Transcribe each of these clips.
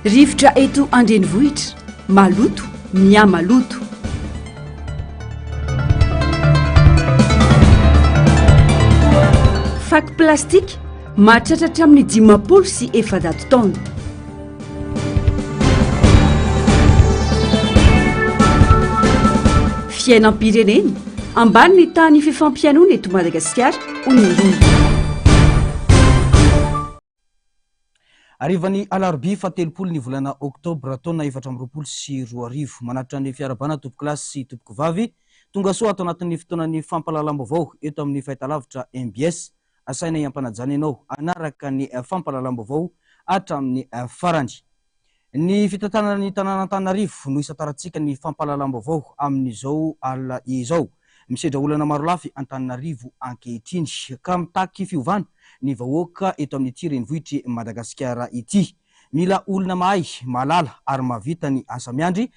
Rivotra eto an-drenivohitra, maloto, mihamaloto. Fako plastika mahatratra hatramin'ny 450 taona. Fiainam-pirenena, ambany ny tahan'ny fifampihainoana eto Madagasikara, hoy ny rohy. Harivan'ny alarobia fahatelopolo ny volana oktobra taona 2024. Manatitra ny fiarahabana tompokolahy sy tompokovavy. Tongasoa ato anatin'ny fotoanan'ny fampahalalam-baovao eto amin'ny fahitalavitra mbs. Asaina hiampanajana ianao hanaraka ny fampahalalam-baovao hatramin'ny farany. Ny fitantanana ny tanàn'Antananarivo no isantarantsika ny fampahalalam-baovao amin'izao alina izao. Misedra olana marolafy Antananarivo ankehitriny ka mitaky fiovana ny vahoaka eto amin'ity renivohitr'i Madagasikara ity. Mila olona mahay, mahalala ary mahavita ny asa miandry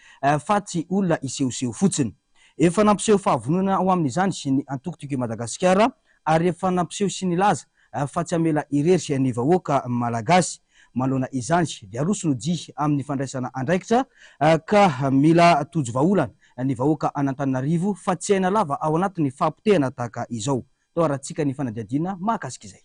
fa tsy olona hisehoseho fotsiny. Efa nampiseho fahavononana ho amin'izany ny antoko Tiako i Madagasikara ary efa nampiseho sy nilaza fa tsy hamela irery ny vahoaka malagasy. Manoloana izany dia aroso ny dihy amin'ny fandraisana andraikitra ka mila tojo vahaolana ny vahoaka an'Antananarivo fa tsy aina lava ao anatin'ny fahapotehana tahaka izao. Tao arahantsika ny fanadihadiana mahakasika izay.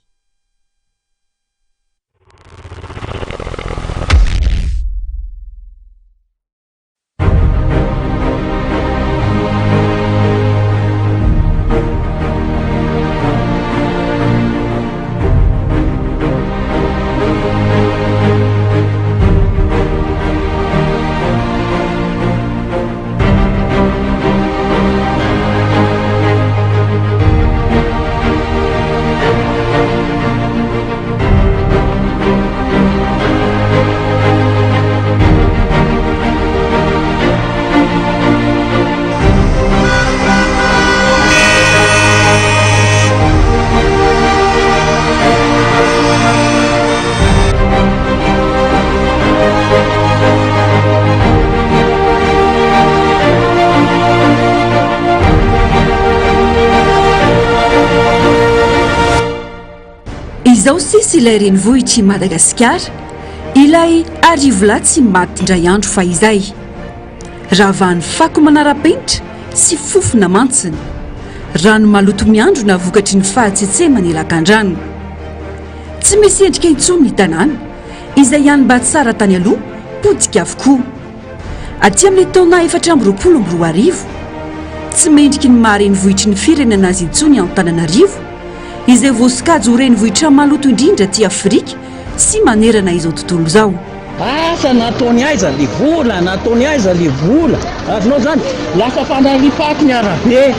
Izao sisa ilay renivohitr'i Madagasikara, ilay arivolahy tsy maty indray andro fahizay. Ravahan'ny fako manara-penitra sy fofona mantsina. Rano maloto miandrona vokatry ny fahatsetseman'ny lakandrano. Tsy misy endrika intsony ny tanàna, izay ihany mba tsara tany aloha, potika avokoa. Aty amin'ny taona 2024, tsy mendriky ny maha renivohitry ny firenena azy intsony Antananarivo, izay voasokajy ho renivohitra maloto indrindra aty Afrika sy manerana izao tontolo izao. Asa nataony aiza le vola, nataony aiza le vola, azonao zany? Lasa fanariam-paty ny arabe,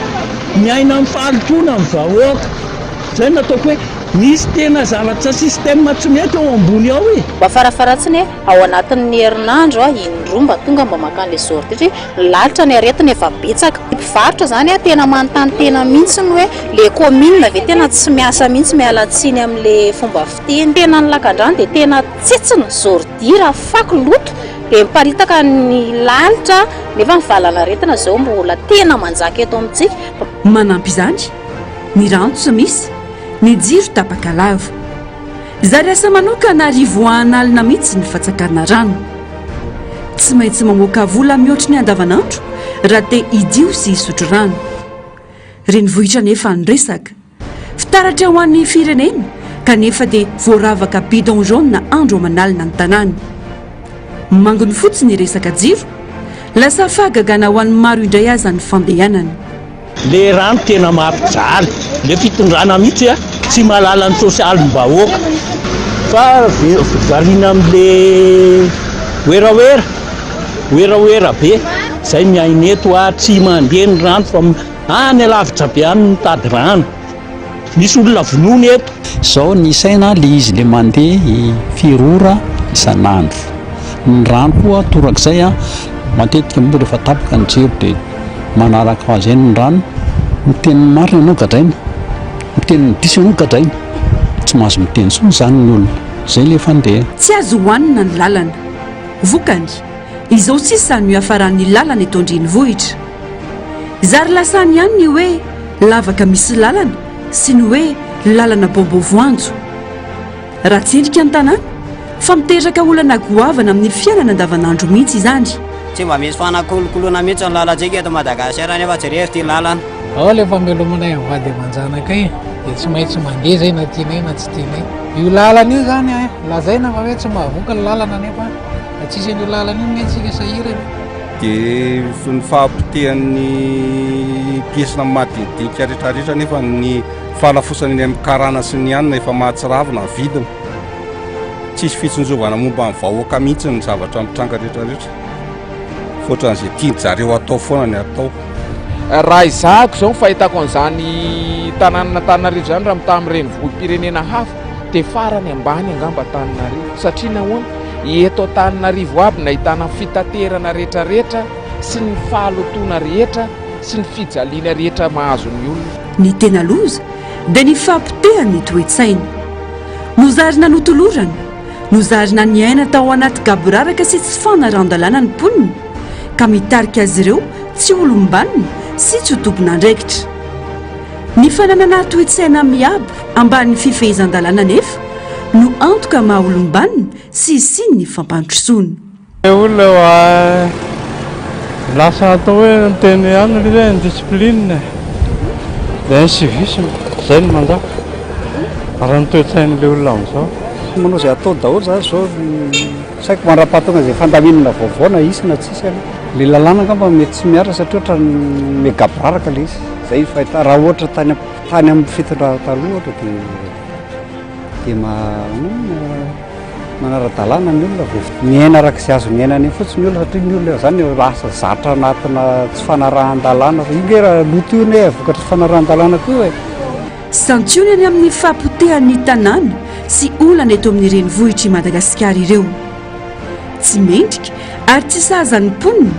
miaina amin'ny fahalotoana ny vahoaka, zay no ataoko hoe misy tena zavatra système tsy mety ao ambony ao e! Mba farafaharatsiny ao anatin'ny herinandro indroa mba tonga mba maka an'ilay ordure satria lalitra ny aretina efa betsaka. Ny mpivarotra izany tena manontany tena mihitsy hoe le commune ve tena tsy miasa mihitsy, miala tsiny amin'ilay fomba fiteny. Tena ny lakandrano dia tena tsetsina, ordure, fako, loto dia miparitaka ny lalitra nefa ny valanaretina izao mbola tena manjaka eto amintsika. Manampy izany, ny rano tsy misy, ny jiro tapaka lava. Zary asa manokana ary ivoahana alina mihitsy ny fatsakana rano. Tsy maintsy mamoaka vola mihoatry ny andavanandro raha te hidio sy hisotro rano. Renivohitra anefa ny resaka. Fitaratra ho an'ny firenena kanefa dia voaravaka bidon jaune andro aman'alina ny tanàna. Manginy fotsiny ny resaka jiro, lasa fahagagana ho an'ny maro indray aza ny fandehanana. Le rano tena mampijaly, le fitondrana mihitsy tsy mahalala ny sosialim-bahoaka fa variana amle werawera, werawera be, zay miaina eto tsy mandeha ny rano fa any alavitra be any mitady rano. Misy olona vonoina eto. Zao ny saina le izy le mandeha firy ora isan'andro. Ny rano koa torak'izay an, matetika moa rehefa tapaka ny jiro dia manaraka ho azy eny ny rano. Miteny ny marina ianao gadraina, miteny ny diso ianao gadraina. Tsy mahazo miteny intsony izany ny olona. Izay le fandeha. Tsy azo hohanina ny lalana. Vokany, izao sisa no iafaran'ny lalana eto an-drenivohitra. Zary lasa any ihany ny hoe lavaka misy lalana sy ny hoe lalana bôbô voanjo. Ratsy endrika ny tanàna? fa miteraka olana goavana amin'ny fiainana andavanandro mihitsy izany. Tsy mba misy fanakolokoloana mihitsy ny lalantsika eto Madagasikara nefa jerevo ity lalana. Ao ilay famelomanay amin'ny vady aman-janakay dia tsy maintsy mandeha izay na tianay na tsy tianay. Io lalana io izany a, lazaina fa hoe tsy mahavoky ny lalana nefa raha tsisy an'io lalana io anie tsika sahirana. Dia ny fahapotehan'ny piesina madinidinika rehetrarehetra nefa ny fahalafosana eny amin'ny karana sy ny anona efa mahatsiravina ny vidiny. Tsisy fitsinjovana momba ny vahoaka mihitsy ny zavatra mitranga rehetrarehetra. Fa ohatran'izay tian-jareo atao foana ny atao. Raha izahako izao ny fahitako an'izany tanànan'Antananarivo izany raha mitaha amin'ny renivohi-pirenena hafa dia farany ambany angamba Antananarivo satria nahoana? Eto Antananarivo aby no ahitana ny fitaterana rehetrarehetra sy ny fahalotoana rehetra sy ny fijaliana rehetra mahazo ny olona. Ny tena loza dia ny fahapotehan'ny toe-tsaina. Nozarina notolorana, nozarina niaina tao anaty gaboraraka sy tsy fanarahan-dalàna ny mponina, ka mitarika azy ireo tsy ho olom-banona sy tsy ho tompon'andraikitra. Ny fananana toe-tsaina miabo ambanin'ny fifehezan-dalàna anefa no antoka maha olom-banona sy hisian'ny fampandrosoana. Le olona oa lasa atao hoe miteny ihany aloha hoe indiscipline e, dia incivisme, zay no manjaka raha ny toe-tsain'le olona amin'izao. Manao izay atao daholo za zao, tsy haiko mandra-pahatonga izay fandaminana vaovao na hisy na tsy hisy aloha. Le lalàna angamba mety tsy mihatra satria ohatran'ny miha-gaboraraka le izy, zay ny fahitana, raha ohatra tany tany amin'ny fitondrana taloha ohatra dia dia manara-dalàna ny olona vao miaina araka izay azony iainana eny fotsiny ny olona satria ny olona izany lasa zatra anatina tsy fanarahan-dalàna. Io nge raha loto io anie vokatry tsy fanarahan-dalàna koa e. Santionany amin'ny fahapotehan'ny tanàna sy olana eto amin'ny renivohitr'i Madagasikara ireo. Tsy mendrika ary tsy sahaza ny mponina,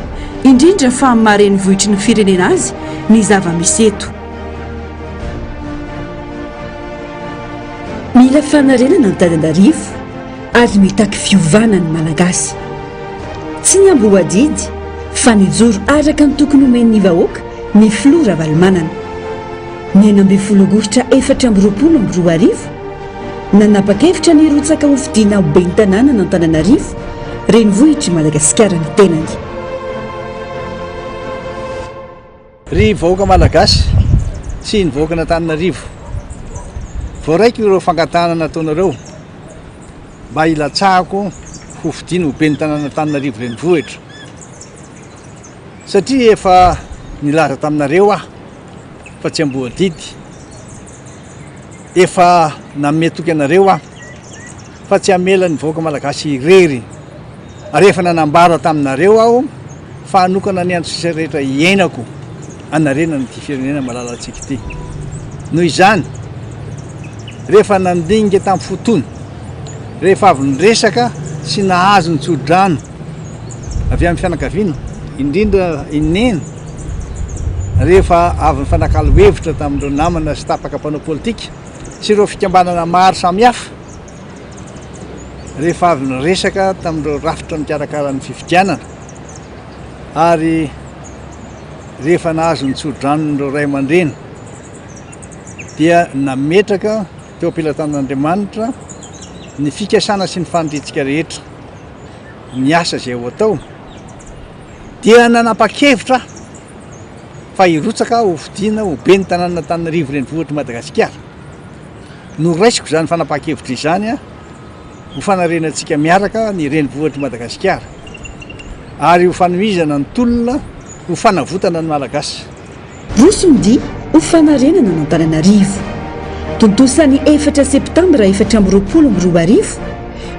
indrindra fa amin'ny maha renivohitry ny firenena azy ny zava-misy eto. Mila fanarenana Antananarivo ary mitaky fiovana ny Malagasy. Tsy ny amboadidy fa nijoro araka ny tokony homen'ny vahoaka ny filoha Ravalomanana. Ny 16 aogositra 2024, nanapa-kevitra ny hirotsaka hofidiana ho ben'ny tanànan'Antananarivo, renivohitr'i Madagasikara ny tenany. Ry vahoaka Malagasy sy ny vahoakan'Antananarivo, voaraiko ireo fangatahana nataonareo mba hilatsahako ho fidiana ho ben'ny tanàn'Antananarivo renivohitra, satria efa nilaza taminareo aho fa tsy amboadidy, efa nanome toky anareo aho fa tsy hamela ny vahoaka Malagasy irery. Ary efa nanambara taminareo aho fa hanokana ny andro sisa rehetra iainako hanarenana ity firenena malalantsika ity. Noho izany, rehefa nandinika tamin'ny fo tony, rehefa avy niresaka sy nahazo ny tsodrano avy amin'ny fianakaviana, indrindra i Neny, rehefa avy nifanakalo hevitra tamin'ireo namana sy tapaka mpanao politika sy ireo fikambanana maro samihafa, rehefa avy niresaka tamin'ireo rafitra mikarakara ny fifidianana ary rehefa nahazo ny tso-dranon'ireo ray aman-dreny dia nametraka teo am-pelatanan'Andriamanitra ny fikasana sy ny faniriantsika rehetra ny asa izay ho atao dia nanapa-kevitra aho fa hirotsaka ho fidiana ho ben'ny tanànan'Antananarivo renivohitr'i Madagasikara. Noraisiko izany fanapahan-kevitra izany ho fanarenantsika miaraka ny renivohitr'i Madagasikara ary ho fanohizana ny tolona ho fanavotana ny Malagasy. Roso ny dia ho fanarenana an'Antananarivo. Tontosa ny efatra septambra 2024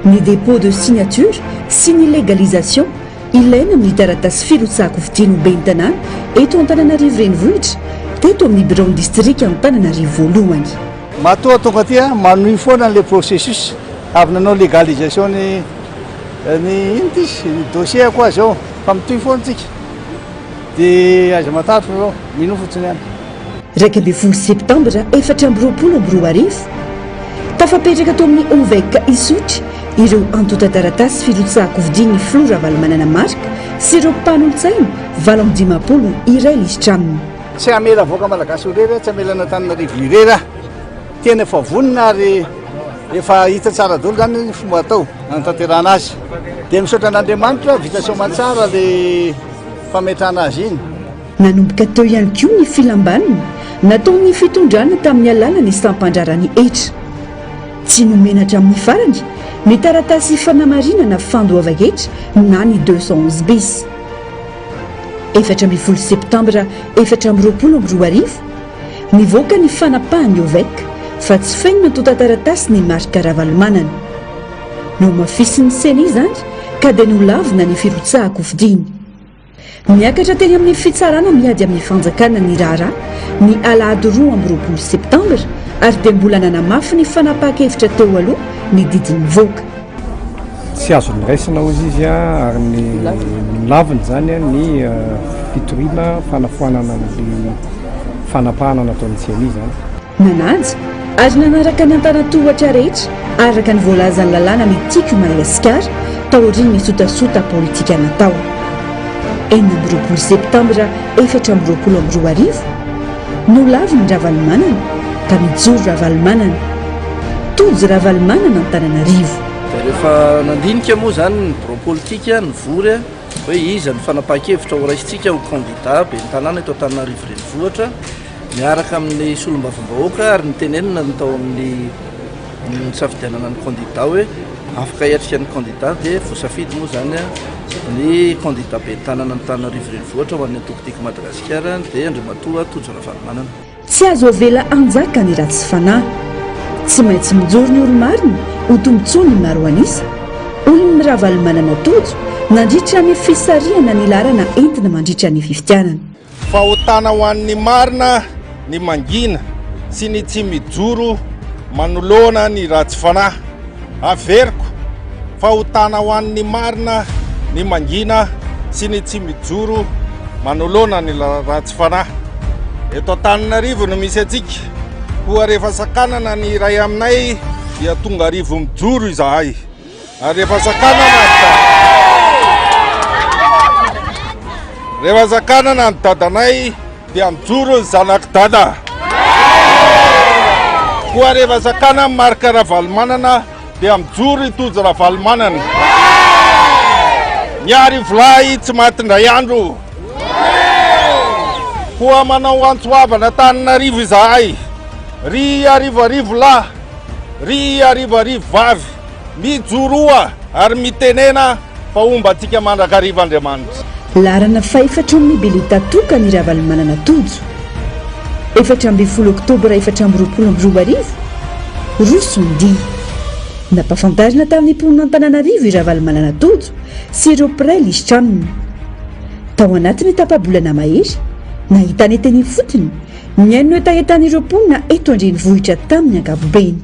ny dépôt de signature sy ny légalisation Ilaina ny taratasy firotsahan-kofidiny ho ben'ny tanàna eto Antananarivo Renivohitra, teto amin'ny biraon'ny distrika Antananarivo voalohany. Matoa tonga aty aho, manohy foana an'ilay processus, avy nanao légalisation ny ny ino ity izy, ny dossier-ko aho izao, fa mitohy foana tsika, dia aza matahotra nareo, minoa fotsiny ihany. 11 septambra 2024, Tafapetraka tao amin'ny OVEC Isotry ireo antontan-taratasy firotsahan-kofidin'ny filoha Ravalomanana Marc sy ireo mpanolotsaina 58 iray lisitra aminy. Tsy hamela vahoaka malagasy ho irery aho, tsy hamela an'Antananarivo irery aho. Tena efa vonona ary. Efa hita tsara daholo zany ny fomba atao hanatanterahana azy. Dia misaotra an'Andriamanitra vita soamantsara le fametrahana azy iny. Nanomboka teo ihany koa ny filam-baniny nataon'ny fitondrana tamin'ny alalan'ny sampandraran'ny hetra. Tsy nomena hatramin'ny farany ny taratasy fanamarinana fandoavan-ketra na ny 211 bis. 14 septambra 2024, nivoaka ny fanapahan'ny OVEC fa tsy feno ny antontan-taratasy ny Marc Ravalomanana. Nohamafisin'ny Ceni izany ka dia nolavina ny firotsahan-kofidiny. Niakatra teny amin'ny fitsarana miady amin'ny fanjakana ny raharaha ny alahady 22 septambra ary dia mbola nanamafy ny fanapahan-kevitra teo aloha ny didy nivoaka. Tsy azo noraisina hozy izy ary ny nolaviny izany ny fitoriana fanafoanana ny fanapahana nataon'ny ceni izany. Nanaja ary nanaraka ny antanan-tohatra rehetra araka ny voalazan'ny lalàna ny Tiako i Madagasikara taorian'ny sotasota politika natao. 26 septambra 2024, nolavin'i Ravalomanana ka mijoro Ravalomanana. Tojo Ravalomanana Antananarivo. Dia rehefa nandinika moa izany ny birao politika nivory hoe iza no fanapahan-kevitra horaisintsika ho kandida ben'ny tanàna eto Antananarivo Renivohitra, miaraka amin'ny solombavambahoaka ary nitenenina ny tao amin'ny nisafidianana ny kandida hoe afaka hiatrika ny kandida dia voasafidy moa izany ny kandida ben'ny tanàna Antananarivo Renivohitra ho an'ny antoko Tiako Madagasikara dia Andriamatoa Tojo Ravalomanana. Tsy azo avela hanjaka ny ratsy fanahy. Tsy maintsy mijoro ny olo-marina ho tombontsoan'ny maro an'isa, hoy ny Ravalomanana Tojo nandritra ny fisarihana ny laharana entina mandritra ny fifidianana. Fahotana ho an'ny marina ny mangina sy ny tsy mijoro manoloana ny ratsy fanahy. Averiko, fahotana ho an'ny marina ny mangina sy ny tsy mijoro manoloana ny ratsy fanahy. Eto Antananarivo no misy antsika, koa rehefa sakanana ny iray aminay dia tonga arivo mijoro izahay. Ary rehefa sakanana ny Rehefa sakanana ny dadanay dia mijoro ny zanak'i dada. Koa rehefa sakanana Marc Ravalomanana dia mijoro i Tojo Ravalomanana. Ny arivolahy tsy maty indray andro. Koa manao antso avo an'Antananarivo izahay. Ry arivoarivo lahy, ry arivoarivo vavy. Mijoroa ary mitenena fa homba antsika mandrakariva Andriamanitra. Laharana fahefatra ao amin'ny bileta tokana i Ravalomanana Tojo. 14 oktobra 2024, roso ny dia. Nampahafantarina tamin'ny mponin'Antananarivo i Ravalomanana Tojo sy ireo mpiray lisitra aminy. Tao anatin'ny tapa-bolana mahery, nahitana teny ifotony nihaino ny hetahetan'ireo mponina eto an-drenivohitra tamin'ny ankapobeny.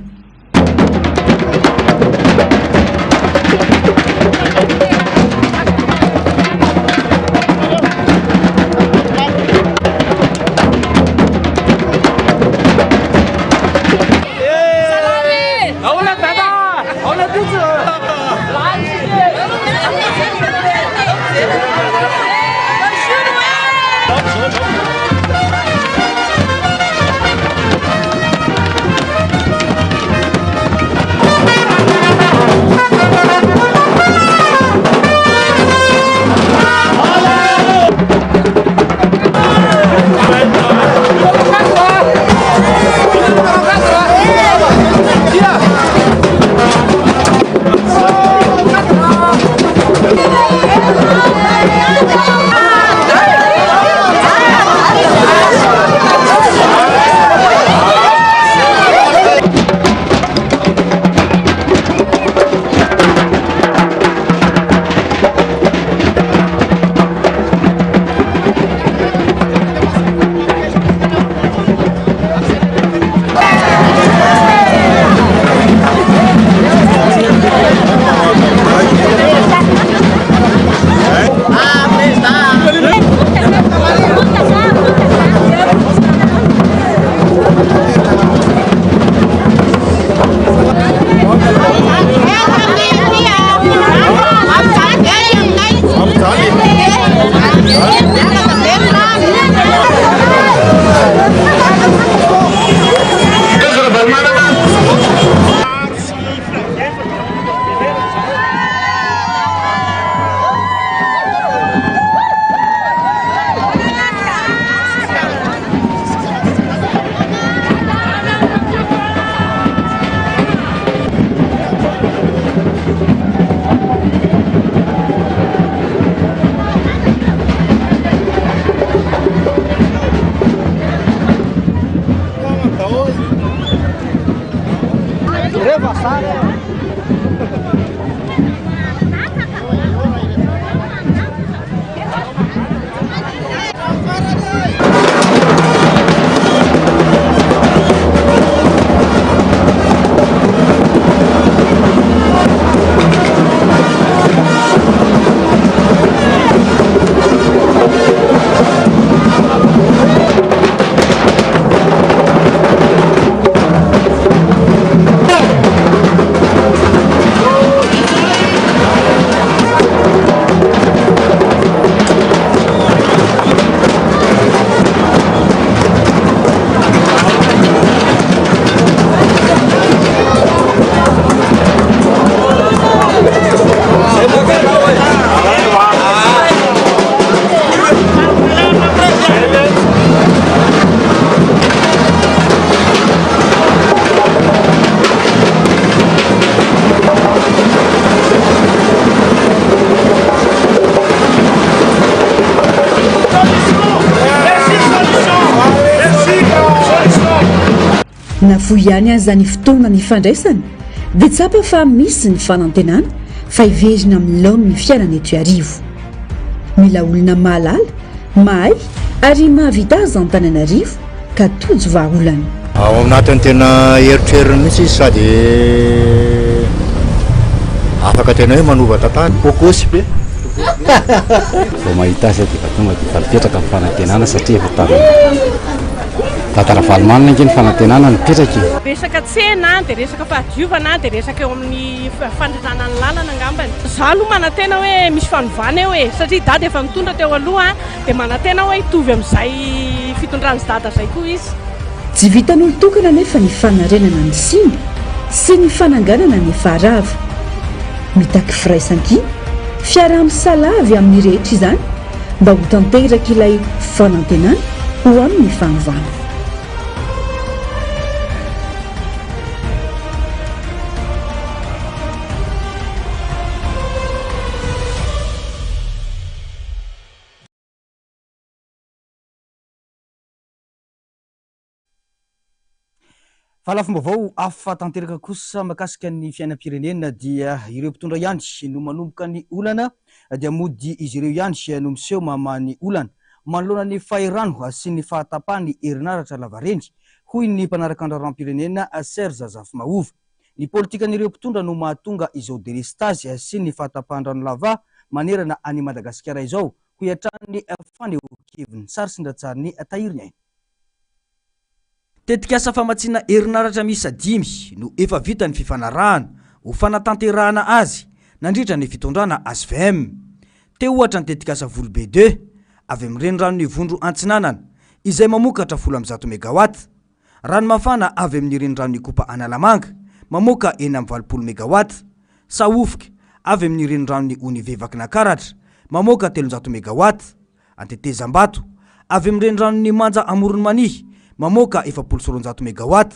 Na fohy ihany aza ny fotoana nifandraisana dia tsapa fa misy ny fanantenana fa hiverina amin'ny laoniny ny fiainana eto Iarivo. Mila olona mahalala, mahay ary mahavita azy Antananarivo ka tojo vahaolana. Ao anatin'ny tena eritreriny mihitsy izy sady afaka tena hoe manova tantara. Bogosy be. Vao mahita azy aho dia efa tonga dia efa mipetraka ny fanantenana satria efa tamin'ny Dada Ravalomanana ange ny fanantenana nipetraka e. Resaka tsena dia resaka fahadiovana dia resaka eo amin'ny fandrindrana ny lalana angambany. Za aloha manantena hoe misy fanovana eo e, satria Dada efa nitondra teo aloha dia manantena aho hoe hitovy amin'izay fitondran'i Dada izay koa izy. Tsy vitan'olon-tokana anefa ny fanarenana ny simba sy ny fananganana ny efa rava. Mitaky firaisankina, fiaraha-misalahy avy amin'ny rehetra izany mba ho tanteraka ilay fanantenana ho amin'ny fanovana. Fa lafim-baovao hafa tanteraka kosa mahakasika ny fiainam-pirenena dia ireo mpitondra ihany no manomboka ny olana dia mody izy ireo ihany no miseho mamaha ny olana manoloana ny fahirano sy ny fahatapahan'ny herinaratra lavareny, hoy ny mpanaraka ny raharaham-pirenena Serge Zafimahova. Ny politikan'ireo mpitondra no mahatonga izao delestazy sy ny fahatapahan-drano lava manerana an'i Madagasikara izao, hoy hatrany ny fanehoan-keviny. Sary sy ndratsarin'i Tahiry Aina. Tetikasa famatsiana herinaratra miisa dimy no efa vita ny fifanarahana ho fanatanterahana azy nandritra ny fitondrana hvm. Teo ohatra ny tetikasa Volobe deux avy amin'ny reniranon'Ivondro Antsinanana izay mamokatra 110 megawatt. Rano mafana avy amin'ny reniranon'Ikopa Analamanga mamoaka 86 megawatt. Sahofika avy amin'ny reniranon'i Onive Vakinakaratra mamoaka 300 megawatt. Antetezambato, avy amin'ny reniranon'i Manja Amoron'i Mania, mamoaka 240 megawatt.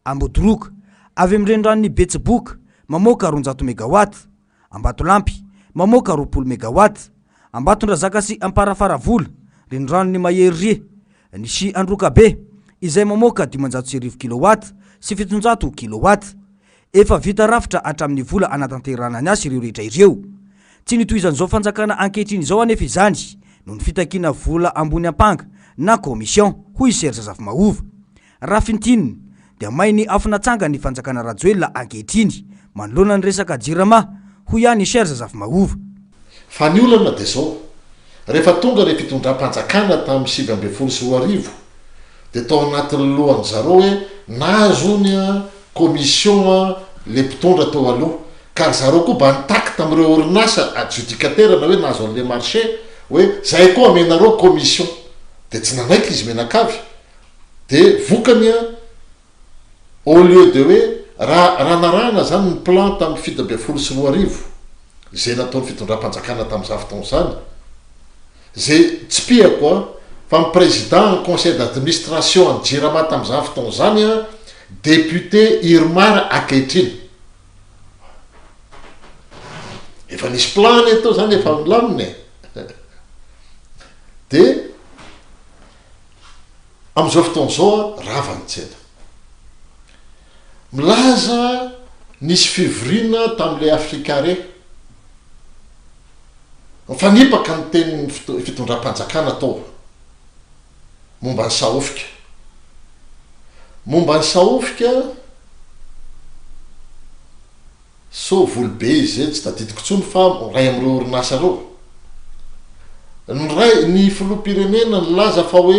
Ambodoroka, avy amin'ny reniranon'i Betsiboka, mamoaka 200 megawatt. Ambatolampy, mamoaka 20 megawatt. Ambatondrazaka sy Amparafaravola, reniranon'i Maheriria, ny sy Androkabe, izay mamoaka 1500 kilowatt sy 700 kilowatt. Efa vita rafitra hatramin'ny vola hanatanterahana ny asa ireo rehetra ireo. Tsy nitohizan'izao fanjakana ankehitriny izao anefa izany noho ny fitakiana vola ambony ampanga na commission, hoy i Serge Zafimahova. Raha fintinina dia may ny afo natsangan'ny fanjakana Rajoelina ankehitriny manoloana ny resaka Jirama, hoy ihany i Serge Zafimahova. Fa ny olana dia izao, rehefa tonga ilay fitondram-panjakana tamin'ny 2019 dia tao anatin'ny lohan-dry zareo hoe nahazo hono an commission an le mpitondra teo aloha ka ry zareo koa mba nitaky tamin'ireo orinasa adjudicataire na hoe nahazo an'le marché hoe zahay koa amenareo commission dia tsy nanaiky izy mianakavy dia vokany an Au lieu de hoe raha raha narahana zany ny plan tamin'ny 2017 izay nataon'ny fitondram-panjakana tamin'izany fotoana izany, izay tsipihako an, fa ny président ny conseil d'administration an'ny Jirama tamin'izany fotoana izany an, député Irmar ankehitriny. Efa nisy plan anie teo zany efa milamina e. Dia Amin'izao fotoana izao, rava ny tsena. Milaza Nisy fivoriana tamin'ilay Africare. Mifanipaka ny tenin'ny fitondram-panjakana tao momba ny Sahofika. Momba ny Sahofika, sao Volobe izy izay, tsy tadidiko intsony fa iray amin'ireo orinasa ireo. Ny ray, ny filoham-pirenena nilaza fa hoe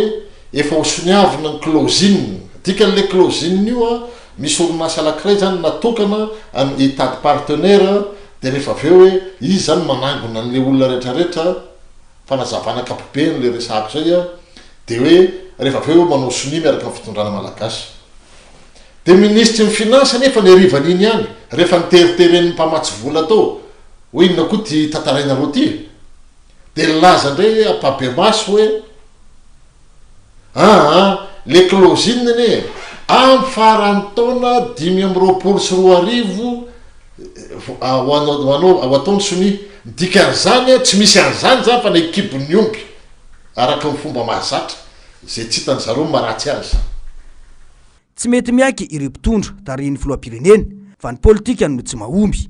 efa ho soniavina ny closing. Dikan'ilay closing io an, misy orinasa anankiray izany natokana hitady partenaire Dia rehefa avy eo hoe izy izany manangona an'ilay olona rehetra rehetra, fanazavana ankapobeny ilay resahako izay an, dia hoe rehefa avy eo manao sonia miaraka amin'ny fitondrana malagasy. Dia minisitry ny finance anefa ny harivan'iny ihany, rehefa niteriteren'ny mpamatsy vola tao, hoe inona koa ity tantarainareo ity e? Dia nilaza indray ampahibemaso hoe, Aa le closing anie am faran'ny taona 2025 ho anao ho atao ny sonia, ny dikan'izany tsy misy an'izany zany fa na kibon'ny omby araka ny fomba mahazatra izay tsy hitan-dry zareo ny maharatsy azy. Tsy mety miaiky ireo mpitondra tarihin'ny filoham-pirenena fa ny politikany no tsy mahomby.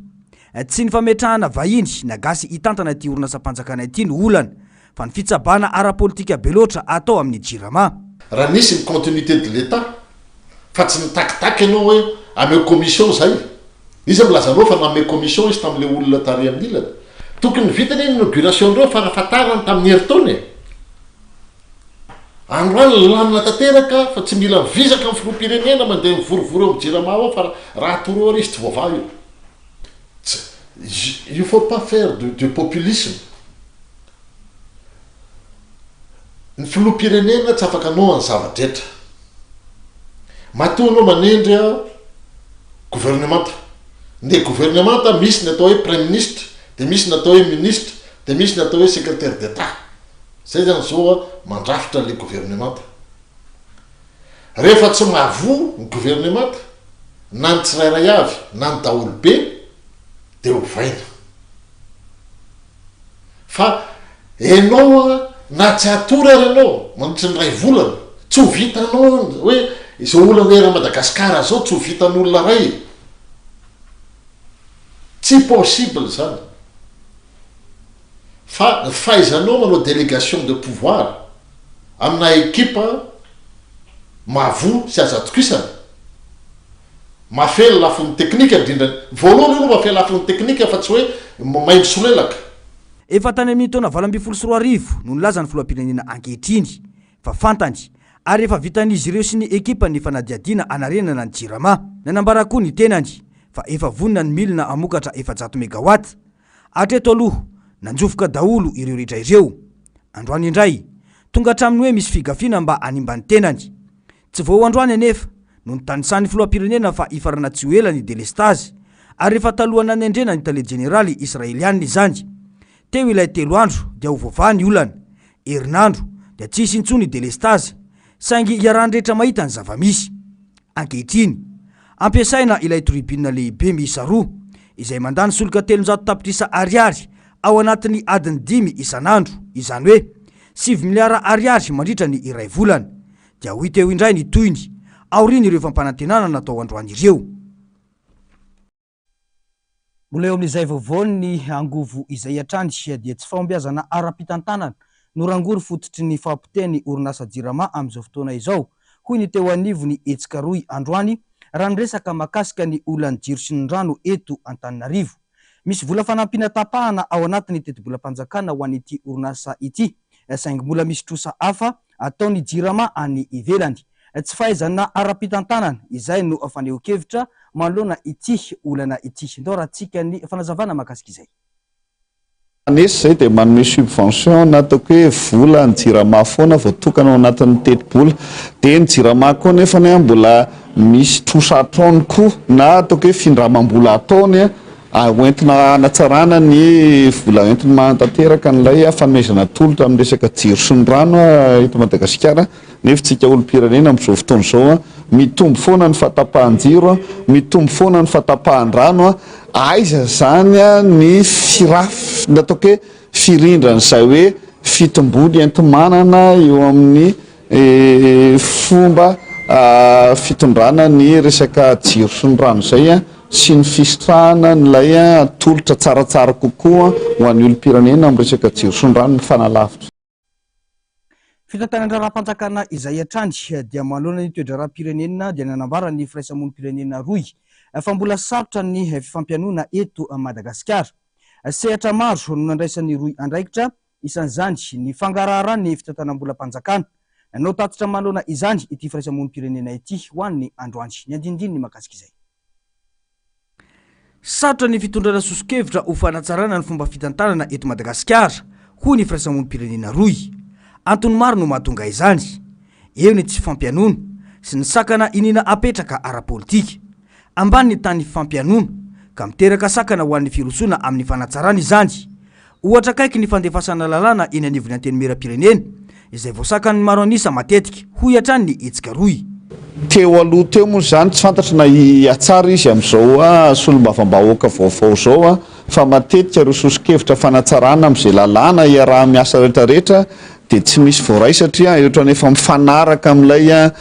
Tsy ny fametrahana vahiny na gasy hitantana ity orinasam-panjakana ity no olana fa ny fitsabana ara-politika be loatra atao amin'ny Jirama. Raha nisy ny continuité de l'Etat fa tsy nitakitaky ianao hoe ameo commission zay. Iza milaza anao fa nanome commission izy tamin'ilay olona tary amin'ny ilany? Tokony vita anie ny inauguration ndreo farafahatarany tamin'ny herintaona e! Androany lamina tanteraka fa tsy mila mivizaka ny filoham-pirenena mandeha mivorivory eo amin'ny jirama ao fa raha atoro eo ary izy tsy voavaha io. Tsy, il faut pas faire de de populisme. Ny filoham-pirenena tsy afaka anao ny zava-drehetra. Matoa anao manendry gouvernemanta. Ny gouvernemanta misy ny atao hoe praiminisitra, dia misy ny atao hoe ministra, dia misy ny atao hoe secrétaire d'Etat. Zay zany zao mandrafitra le gouvernemanta. Rehefa tsy mahavoa ny gouvernemanta, na ny tsirairay avy na ny daholobe dia ovaina. Fa enao a, na tsy hatory ary enao mandritry ny iray volana, tsy ho vitanao hoe izao olana eran'i Madagasikara zao tsy ho vitan'olona iray e. Tsy possible zany. Fa ny fahaizanao manao délégation de pouvoir amina ekipa mahavoa sy azo atokisana, mahafehy ny lafiny teknika indrindra, voalohany aloha mahafehy lafiny teknika fa tsy hoe mahay misolelaka. Efa tany amin'ny taona 2018 no nilaza ny filoham-pirenena ankehitriny fa fantany ary efa vitan'izy ireo sy ny ekipany ny fanadihadiana hanarenana ny Jirama. Nanambara koa ny tenany fa efa vonona ny milina hamokatra 400 megawatt Hatreto aloha, nanjofoka daholo ireo rehetra ireo. Androany indray, tonga hatramin'ny hoe misy figafiana mba hanimba ny tenany. Tsy vao androany anefa no nitanisan'ny filoham-pirenena fa hifarana tsy ho ela ny delestazy, ary efa talohan'ny nanendrena ny tale jeneraly israelianina izany. Teo ilay telo andro dia ho voavaha ny olana. Herinandro dia tsy hisy intsony delestazy, saingy iarahan'ny rehetra mahita ny zava-misy. Ankehitriny, ampiasaina ilay tribune lehibe miisa roa, izay mandany solika 300 tapitrisa ariary ao anatin'ny adiny dimy isan'andro, izany hoe sivy miliara ariary mandritra ny iray volana. Dia ho hita eo indray ny tohiny, aorian'ireo fampanantenana natao androany ireo. Mbola eo amin'izay vaovaon'ny angovo izay hatrany dia tsy fahombiazana ara-pitantanana no rangory fototry ny fahapotehan'ny orinasa Jirama amin'izao fotoana izao, hoy ny teo anivon'ny hetsika rohy androany raha niresaka mahakasika ny olan'ny jiro sy ny rano eto Antananarivo. Misy vola fanampiana tapahana ao anatin'ny tetibolam-panjakana ho an'ity orinasa ity saingy mbola misy trosa hafa ataon'ny Jirama any ivelany. Tsy fahaizana ara-pitantanana, izay no fanehoan-kevitra manoloana ity olana ity. Ndao rahantsika ny fanazavana mahakasika izay. Anesy izay dia manome subvention na ataoko hoe vola ny jirama foana voatokana ao anatin'ny tetibola. Dia ny jirama koa nefany mbola misy trosa ataony koa na ataoko hoe findramam-bola ataony hoentina hanatsarana ny vola entiny mahatanteraka an'ilay fanomezana tolotra amin'ny resaka jiro sy ny rano eto Madagasikara. Nefa tsika olom-pirenena amin'izao fotoana izao mitombo foana ny fahatapahan-jiro, mitombo foana ny fahatapahan-drano, aiza izany ny firaf, ny ataoko hoe firindran'izay hoe fitomboany enti-manana eo amin'ny fomba fitondrana ny resaka jiro sy ny rano izay. sy ny fisitrahana an'ilay tolotra tsaratsara kokoa ho an'ny olom-pirenena amin'ny resaka jiro sy ny rano mifanalavitra. Fitantanan-draharaham-panjakana izay hatrany dia manoloana ny toe-draharaham-pirenena dia nanambara ny firaisamonim-pirenena rohy fa mbola sarotra ny fifampihainoana eto Madagasikara. Sehatra maro no nandraisan'ny rohy andraikitra, isan'izany ny fangaraharan'ny fitantanam-bolam-panjakana. Nanao tatitra manoloana izany ity firaisamonim-pirenena ity ho an'ny androany. Ny andinindininy mahakasika izay. Sarotra ny fitondrana soso-kevitra ho fanatsarana ny fomba fitantanana eto Madagasikara, hoy ny firaisamonim-pirenena rohy. Antony maro no mahatonga izany. Eo ny tsy fampianoana sy ny sakana iniana apetraka ara-politika. Ambany ny tahan'ny fampianoana, ka miteraka sakana ho an'ny firosoana amin'ny fanatsarana izany. Ohatra akaiky ny fandefasana lalàna eny anivon'ny Antenimierampirenena, izay voasakan'ny maro an'isa matetika, hoy hatrany ny hetsika rohy. Teo aloha teo moa izany tsy fantatro na hihatsara izy amin'izao solombavambahoaka vaovao izao fa matetika ireo soso-kevitra fanatsarana amin'izay lalàna iaraha-miasa rehetrarehetra dia tsy misy voaray satria ohatran'ny efa mifanaraka amin'ilay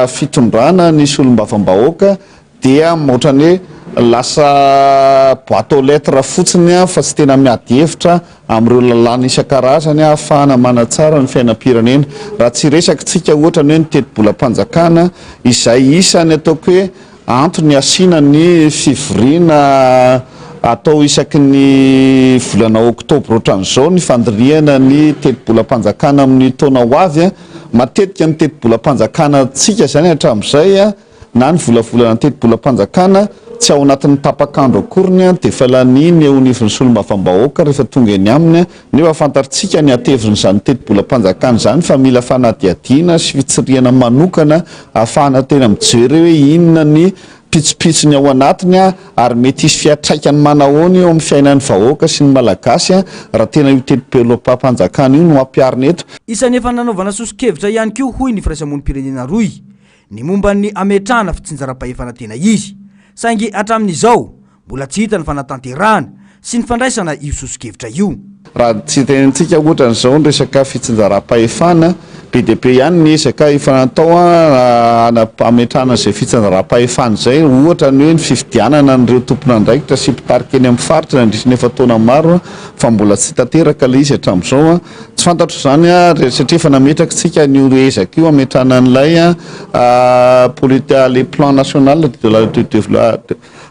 fitondrana ny solombavambahoaka Dia ohatran'ny hoe lasa boite aux lettres fotsiny fa tsy tena miady hevitra amin'ireo lalàna isan-karazany ahafahana manatsara ny fiainam-pirenena. Raha tsy hiresaka tsika ohatra ny hoe ny tetibolam-panjakana izay isan'ny ataoko hoe antony hasiana ny fivoriana atao isaky ny volana oktobra ohatran'izao ny fandinihana ny tetibolam-panjakana amin'ny taona ho avy. Matetika ny tetibolam-panjakana tsika izany hatramin'izay na ny volavolana tetibolam-panjakana tsy ao anatin'ny tapak'andro akoriny dia efa laniany eo anivon'ny solombavambahoaka rehefa tonga eny aminy, nefa fantatrtsika ny hatevin'izany tetibolam-panjakana izany fa mila fanadihadiana sy fitsirihana manokana ahafahana tena mijery hoe inona ny pitsopitsony ao anatiny ary mety hisy fiantraikany manahoana eo amin'ny fiainan'ny vahoaka sy ny Malagasy raha tena io tetibolam-panjakana io no ampiharina eto. Isan'ny efa nanaovana soso-kevitra ihany koa hoy ny firaisamonim-pirenena rohy ny momba ny hametrahana fitsinjaram-pahefana tena izy, saingy hatramin'izao mbola tsy hita ny fanatanterahana sy ny fandraisana io soso-kevitra io. Raha tsy tenenintsika ohatra an'izao ny resaka fitsinjaram-pahefana, be dia be ihany ny ezaka efa natao hametrahana izay fitsinjaram-pahefana izay, ohatra ny hoe ny fifidianana an'ireo tompon'andraikitra sy mpitarika eny amin'ny faritra nandritra ny efa-taona maro fa mbola tsy tanteraka ilay izy hatramin'izao. Tsy fantatro izany ary satria efa nametraka tsika an'io ezaka io hametrahana an'ilay politi- le plan national de la de de la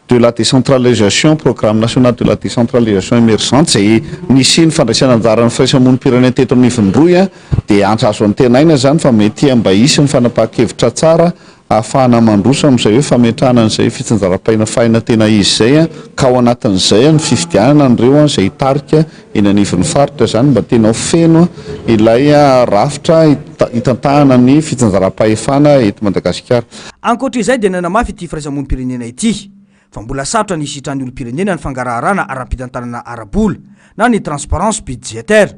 de la décentralisation, programme national de la décentralisation émergente izay nisian'ny fandraisana anjaran'ny firaisamonim-pirenena teto anivon'ny rohy dia azo antenaina izany fa mety mba hisy ny fanapahan-kevitra tsara ahafahana mandroso amin'izay hoe fametrahana an'izay fitsinjaram-painafahina tena izy izay ka ao anatin'izay ny fifidianana an'ireo izay hitarika eny anivon'ny faritra izany mba tena ho feno ilay rafitra hitantahana ny fitsinjaram-pahefana eto Madagasikara. Ankoatra izay dia nanamafy ity firaisamonim-pirenena ity fa mbola sarotra ny hisitrahan'ny olom-pirenena ny fangaraharana ara-pitantanana ara-bola na ny transparence budgétaire.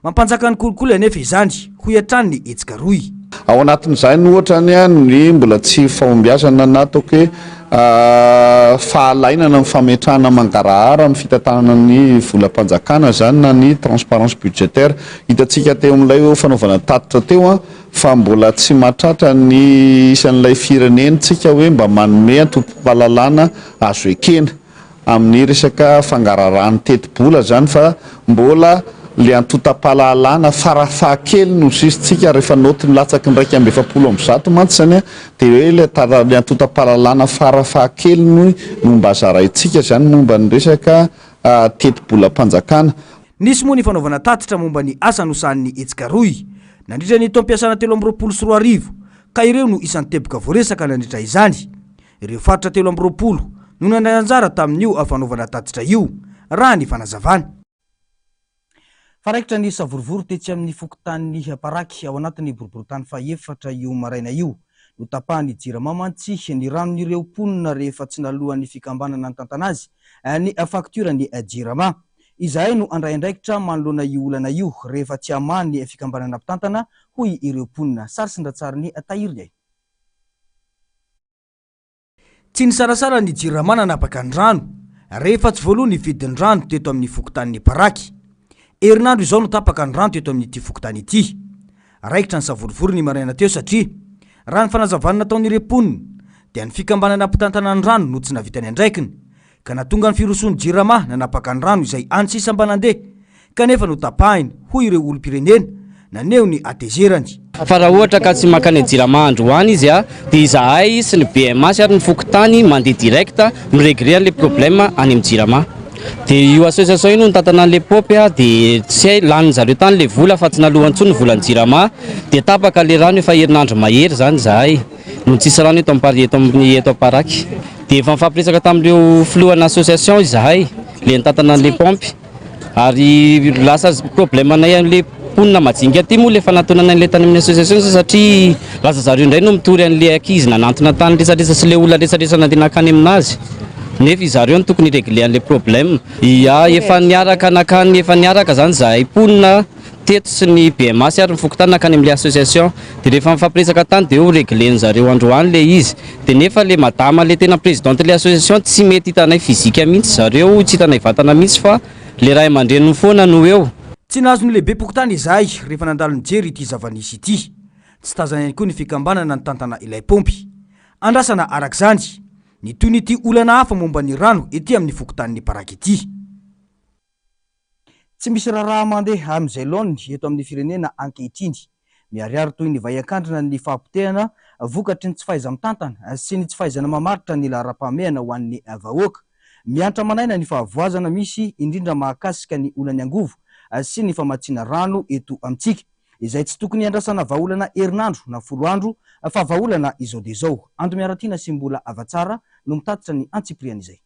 Mampanjaka ny kolikoly anefa izany, hoy hatrany ny hetsika rohy. Ao anatin'izany ohatra ny ny mbola tsy fahombiazana na ataoko hoe fahalainana amin'ny fametrahana mangarahara amin'ny fitantanana ny volam-panjakana izany na ny transparence budgétaire. Hitantsika teo amin'ilay hoe fanaovana tatitra teo fa mbola tsy mahatratra ny isan'ilay firenena tsika hoe mba manome antokom-pahalalana azo ekena. amin'ny resaka fangaraharahan'ny tetibola izany fa mbola le antontam-pahalalana farafahakeliny no zisitsika rehefa naoty ny latsaky ny 141 mantsy izany dia hoe le tara le antontam-pahalalana farafahakeliny no mba zaraintsika izany momba ny resaka tetibolam-panjakana. Nisy moa ny fanaovana tatitra momba ny asa nosahanin'ny hetsika rohy nandritra ny taom-piasana 2023 ka ireo no isan'ny teboka voaresaka nandritra izany. Ireo faritra 23 no nandray anjara tamin'io fanaovana tatitra io, raha ny fanazavana. Fa raikitra ny savorovoro tetsy amin'ny fokontanin'i Paraky ao anatin'ny boriborintany fahefatra io maraina io. Notapahan'ny Jirama mantsy ny ranon'ireo mponina rehefa tsy naloan'ny fikambanana nitantana azy ny faktioran'ny Jirama. Izahay no handray andraikitra manoloana io olana io rehefa tsy hamaha ny fikambanana mpitantana, hoy ireo mponina. Sary sy an-dratsarin'i Tahiry Ay. Tsy nisalasala ny Jirama nanapaka ny rano rehefa tsy voaloa ny vidin'ny rano teto amin'ny fokontanin'i Paraky. Herinandro izao no tapaka ny rano teto amin'ity fokontany ity. Raikitra ny savorovoro ny maraina teo satria raha ny fanazavana nataon'ireo mponina dia ny fikambanana mpitantana ny rano no tsy nahavita ny andraikiny. Ka nahatonga ny firosoan'ny Jirama nanapaka ny rano izay any sisa mba nandeha kanefa notapahiny, hoy ireo olom-pirenena naneho ny hatezerany. Fa raha ohatra ka tsy mankany Jirama androany izy dia izahay sy ny BMH ary ny fokontany mandeha direct mi-regler an'ilay problème any amin'ny Jirama. Dia io association io no nitantana an'ilay paopy dia tsy hay, lanin'ny zareo tany ilay vola fa tsy naloany intsony ny volan'ny Jirama dia tapaka ilay rano efa herinandro mahery izany izahay no tsisy rano eto am-pari- eto amin'ny eto Amparaky. Dia efa nifampiresaka tamin'ireo filohan'ny association izahay, ilay nitantana an'ilay paompy. Ary lasa problème anay an'ilay mponina majinika aty moa ilay fanatonana an'ilay tany amin'ny association satria lasa zareo indray no mitory an'ilay ankizy nanantona tany resaretra sy ilay olona resaretra nandeha nankany aminazy. Nefa izareo no tokony hi-régler an'ilay problème. Ia, efa niaraka nankany, efa niaraka izany izahay mponina teto sy ny BMH ary ny fokontany nankany amin'ilay association. Dia rehefa nifampiresaka tany dia hoe ho régler-n'ny zareo androany ilay izy. Dia nefa ilay madama ilay tena présidente ilay association tsy mety hitanay physique mihitsy zareo, tsy hitanay vatana mihitsy fa ilay ray aman-dreniny foana no eo. Tsy nahazo ny lehibem-pokontany izahay rehefa nandalo nijery ity zava-nisy ity. Tsy tazana ihany koa ny fikambanana nitantana ilay paompy. Andrasana araka izany ny tohin'ity olana hafa momba ny rano ety amin'ny fokontanin'i Paraky ity. Tsy misy raharaha mandeha amin'izay laoniny eto amin'ny firenena ankehitriny. Miharihary toy ny vay an-kandrina ny fahapotehana vokatry ny tsy fahaiza-mitantana sy ny tsy fahaizana mamaritra ny laharam-pahamehana ho an'ny vahoaka. Miantra aman'aina ny fahavoazana misy, indrindra mahakasika ny olan'ny angovo sy ny famatsiana rano eto amintsika, izay tsy tokony hiandrasana vahaolana herinandro na folo andro fa vahaolana izao dia izao. Ando Miaratiana sy Mbola Havatsara no mitatitra ny antsipirian'izay.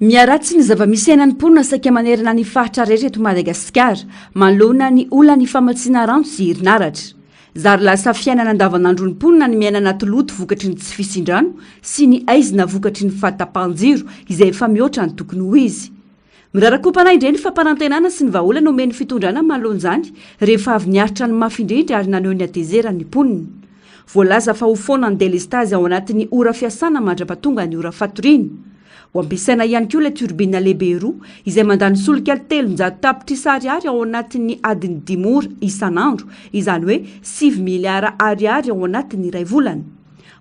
Miharatsy ny zava-misy iainan'ny mponina saika manerana ny faritra rehetra eto Madagasikara, manoloana ny olan'ny famatsiana rano sy herinaratra. Zary lasa fiainana andavanandron'ny mponina ny miaina anaty loto vokatry ny tsy fisian-drano sy ny haizina vokatry ny fahatapahan-jiro izay efa mihoatra ny tokony ho izy. Mirarakompana indray ny fampanantenana sy ny vahaolana omen'ny fitondrana manoloana izany rehefa avy niaritra ny mafy indrindra ary naneho ny hatezerany ny mponina. Voalaza fa ho foana ny delestazy ao anatin'ny ora fiasana mandra-pahatonga ny ora fatoriana. Ho ampiasaina ihany koa ilay turbine lehibe roa izay mandany solika 300 tapitrisa ariary ao anatin'ny adiny dimy ora isan'andro, izany hoe sivy miliara ariary ao anatin'ny iray volana.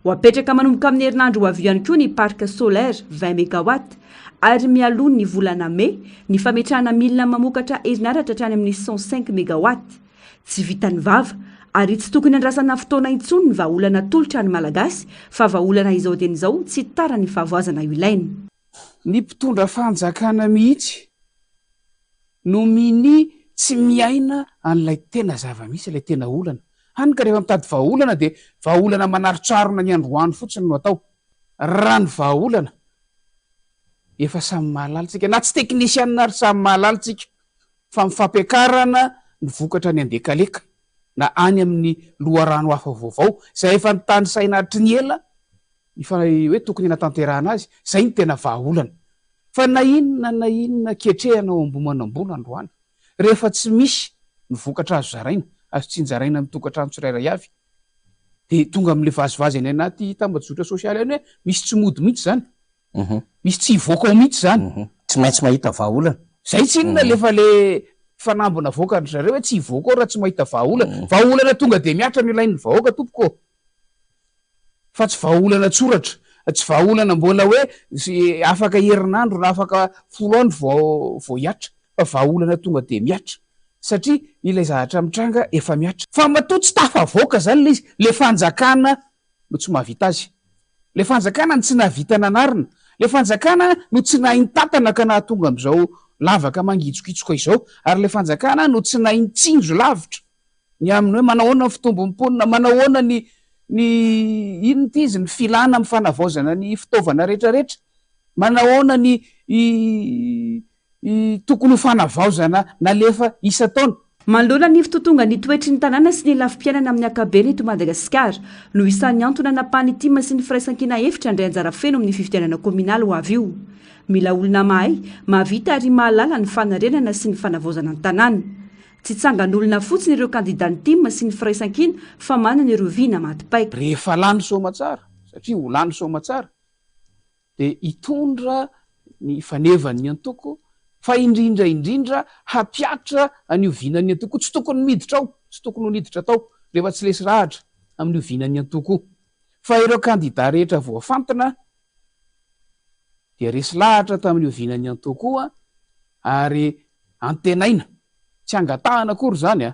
Ho apetraka manomboka amin'ny herinandro ho avy io ihany koa ny parc solaire 20 megawatt. ary mialoha ny volana mey ny fametrahana milina mamokatra herinaratra hatrany amin'ny 105 megawatt. Tsy vitan'ny vava, ary tsy tokony andrasana fotoana intsony ny vahaolana atolotra ny Malagasy fa vahaolana izao dieny izao tsy tara ny fahavoazana ilaina. Ny mpitondra fanjakana mihitsy no minia tsy miaina an'ilay tena zava-misy, ilay tena olana. Hany ka rehefa mitady vahaolana dia vahaolana manarotsarona ny androany fotsiny no atao. Raha ny vahaolana, efa samy mahalala tsika, na tsy teknisianina ary samy mahalala tsika fa ny fampiakarana ny vokatra any Andekaleka na any amin'ny loharano hafa vaovao izay efa notanisaina hatry ny ela ny fa hoe tokony hanatanterahana azy, izay no tena vahaolana. Fa na inona na inona ketrehana ao Ambohimanambola androany, rehefa tsy misy ny vokatra azo zaraina, azo tsinjaraina amin'ny tokantrano tsirairay avy, Dia tonga amin'ilay vazivazy any anaty tambajotra sosialy any hoe misy tsy mody mihitsy izany. Misy tsy hivoaka ao mihitsy izany. Tsy maintsy mahita vahaolana. Izay tsinona ilay efa ilay fanamby navoakan-dry zareo hoe tsy hivoaka ao raha tsy mahita vahaolana. Vahaolana tonga dia mihatra no ilain'ny vahoaka tompoko ô. Fa tsy vahaolana an-tsoratra. Tsy vahaolana mbola hoe afaka herinandro na afaka folo andro vao vao hihatra. Fa vahaolana tonga dia mihatra. Satria ilay zavatra mitranga efa mihatra. Fa matoa tsy tafavoaka izany ilay izy, ilay fanjakana no tsy mahavita azy. Ilay fanjakana no tsy nahavita nanarina. Ilay fanjakana no tsy nahay nitantana ka nahatonga amin'izao lavaka mangitsokitsoka izao. Ary ilay fanjakana no tsy nahay nitsinjo lavitra ny amin'ny hoe manao ahoana ny fitombon'ny mponina, manao ahoana ny ny inona ity izy, ny filana amin'ny fanavaozana ny fitaovana rehetrarehetra, manao ahoana ny tokony ho fanavaozana nalefa isan-taona. Manoloana ny fitotongan'ny toetry ny tanàna sy ny lafim-piainana amin'ny ankapobeny eto Madagasikara no isan'ny antony nanapahan'ny tim sy ny Firaisankina hevitra handray anjara feno amin'ny fifidianana kaominaly ho avy io. Mila olona mahay, mahavita ary mahalala ny fanarenana sy ny fanavaozana ny tanàna. Tsy tsangan'olona fotsiny ireo kandidan'ny tim sy ny Firaisankina fa manana ireo vina maty paika. Rehefa lany soamatsara, satria ho lany soamatsara, dia hitondra ny fanevan'ny antoko fa indrindra indrindra hampiatra an'io vinan'ny antoko io, tsy tokony miditra ao, tsy tokony ho niditra tao rehefa tsy resy lahatra amin'io vinan'ny antoko io fa ireo kandida rehetra voafantina. dia resy lahatra tamin'io vinan'ny antoko io ary antenaina, tsy angatahana akory izany an,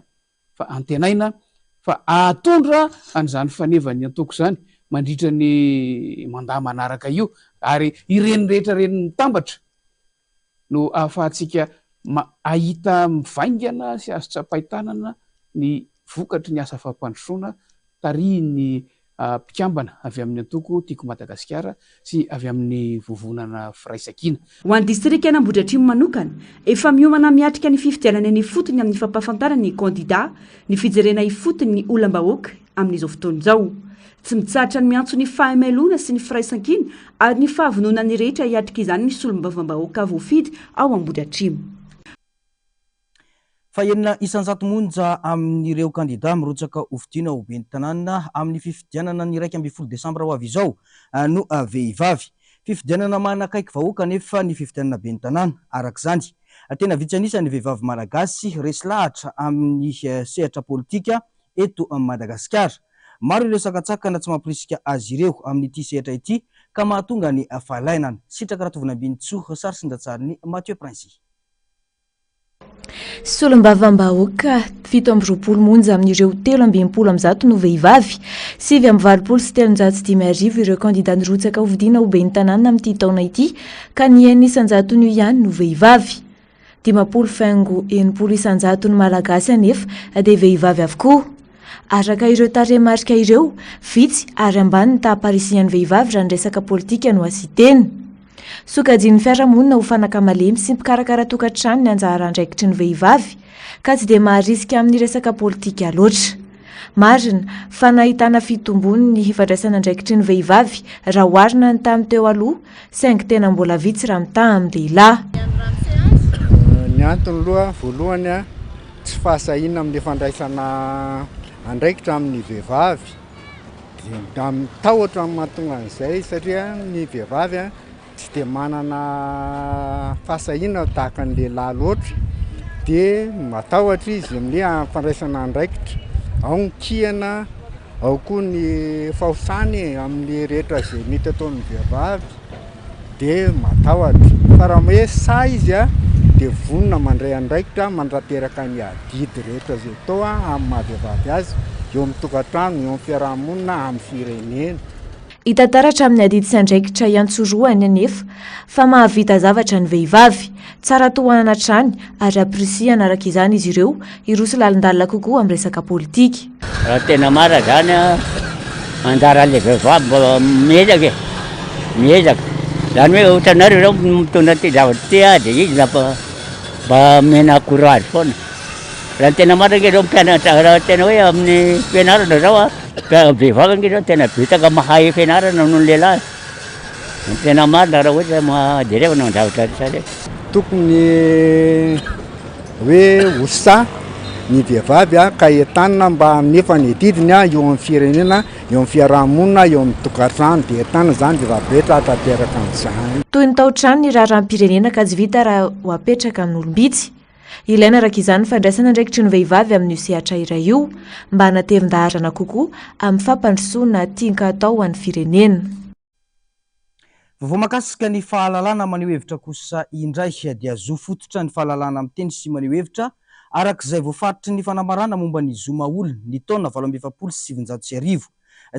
fa antenaina fa hahatondra an'izany fanevan'ny antoko izany mandritra ny mandat manaraka io ary ireny rehetra ireny mitambatra no ahafahantsika ahita mivaingana sy azo tsapain-tanana ny vokatry ny asa fampandrosoana tarihin'ny mpikambana avy amin'ny antoko Tiako Madagasikara sy avy amin'ny vovonana Firaisankina. Ho an'ny distrikan'Ambohidratrimo manokana, efa miomana miatrika ny fifidianana eny ifotony amin'ny fampahafantarana ny kandida, ny fijerena ifotony ny olam-bahoaka amin'izao fotoana izao. Tsy mitsahatra ny miantso ny fahamelona sy ny firaisankina ary ny fahavononan'ny rehetra hiatrika izany ny solombavambahoaka voafidy ao Ambohidratrimo. Fahenina isanjato monja amin'ireo kandidà mirotsaka hofidiana ho ben'ny tanàna amin'ny fifidianana ny 11 desambra ho avy izao no vehivavy. Fifidianana manakaiky vahoaka anefa ny fifidianana ben'ny tanàna. Araka izany, tena vitsy an'isa ny vehivavy malagasy resy lahatra amin'ny sehatra politika eto Madagasikara. Maro ireo sakantsakana tsy mampirisika azy ireo amin'ity sehatra ity ka mahatonga ny fahalainana. Sitraka Ratovonambinintsoa, sary sy ndatsarin'i Mathieu Princy. Solombavambahoaka 27 monja amin'ireo 163 no vehivavy. 389 ireo kandida nirotsaka hofidiana ho ben'ny tanàna amin'ity taona ity ka ny enina isan-jaton'io ihany no vehivavy. 50 faingo 60 isan-jaton'ny Malagasy anefa dia vehivavy avokoa. Araka ireo tarehimarika ireo, vitsy ary ambany ny taham-parisihan'ny vehivavy raha ny resaka politika no asian-teny. Sokajian'ny fiarahamonina ho fanaka malemy sy mpikarakara tokantrano ny anjara andraikitry ny vehivavy, ka tsy dia maharisika amin'ny resaka politika loatra. Marina fa nahitana fitombony ny fandraisana andraikitry ny vehivavy raha oharina ny tamin'ny teo aloha, saingy tena mbola vitsy raha mitaha amin'ny lehilahy. Ny antony aloha voalohany tsy fahasahiana amin'ny fandraisana andraikitra amin'ny vehivavy dia amin'ny tahotra no mahatonga an'izay satria ny vehivavy tsy dia manana fahasahiana tahaka ny lehilahy loatra dia matahotra izy amin'ny hoe fandraisana andraikitra, ao ny kihana, ao koa ny fahosany e, amin'ny rehetra izay mety ataon'ny vehivavy dia matahotra fa raha hoe sahy izy a dia vonona mandray andraikitra mandrateraka ny adidy rehetra izay atao amin'ny maha vehivavy azy eo amin'ny tokantrano, eo amin'ny fiarahamonina, amin'ny firenena. Hita taratra amin'ny adidy sy andraikitra iantsorohany anefa fa mahavita zavatra ny vehivavy. Tsara tohanana hatrany ary ampirisihana araka izany izy ireo hiroso lalindalina kokoa amin'ny resaka politika. Raha tena marina izany an, anjaran'ilay vehivavy mba miezaka e, miezaka. Izany hoe ohatranareo izao mitondra an'ity zavatra ity an, dia izy mba mba omena courage foana. Raha ny tena marina ange izao mpianatra, raha tena hoe amin'ny fianarana izao an, vehivavy ange izao tena betsaka mahay fianarana noho ny lehilahy. Ny tena marina raha ohatra ma jerevana ny zavatra rehetra rehetra. Tokony hoe ho sahy ny vehivavy ka entanina mba hanefa ny adidiny eo amin'ny firenena, eo amin'ny fiaraha-monina, eo amin'ny tokantrano dia entanina izany vehivavy rehetra hahatanteraka an'izany. Toy ny tao-trano ny raharaham-pirenena ka tsy vita raha ho apetraka amin'olom-bitsy. Ilaina araka izany ny fandraisana andraikitry ny vehivavy amin'io sehatra iray io mba hanatevin-daharana kokoa amin'ny fampandrosoana tian-katao ho an'ny firenena. Vaovao mahakasika ny fahalalana maneho hevitra kosa indray dia zo fototra ny fahalalana miteny sy maneho hevitra araka izay voafaritry ny fanambarana momba ny zo maha olona ny taona 1948.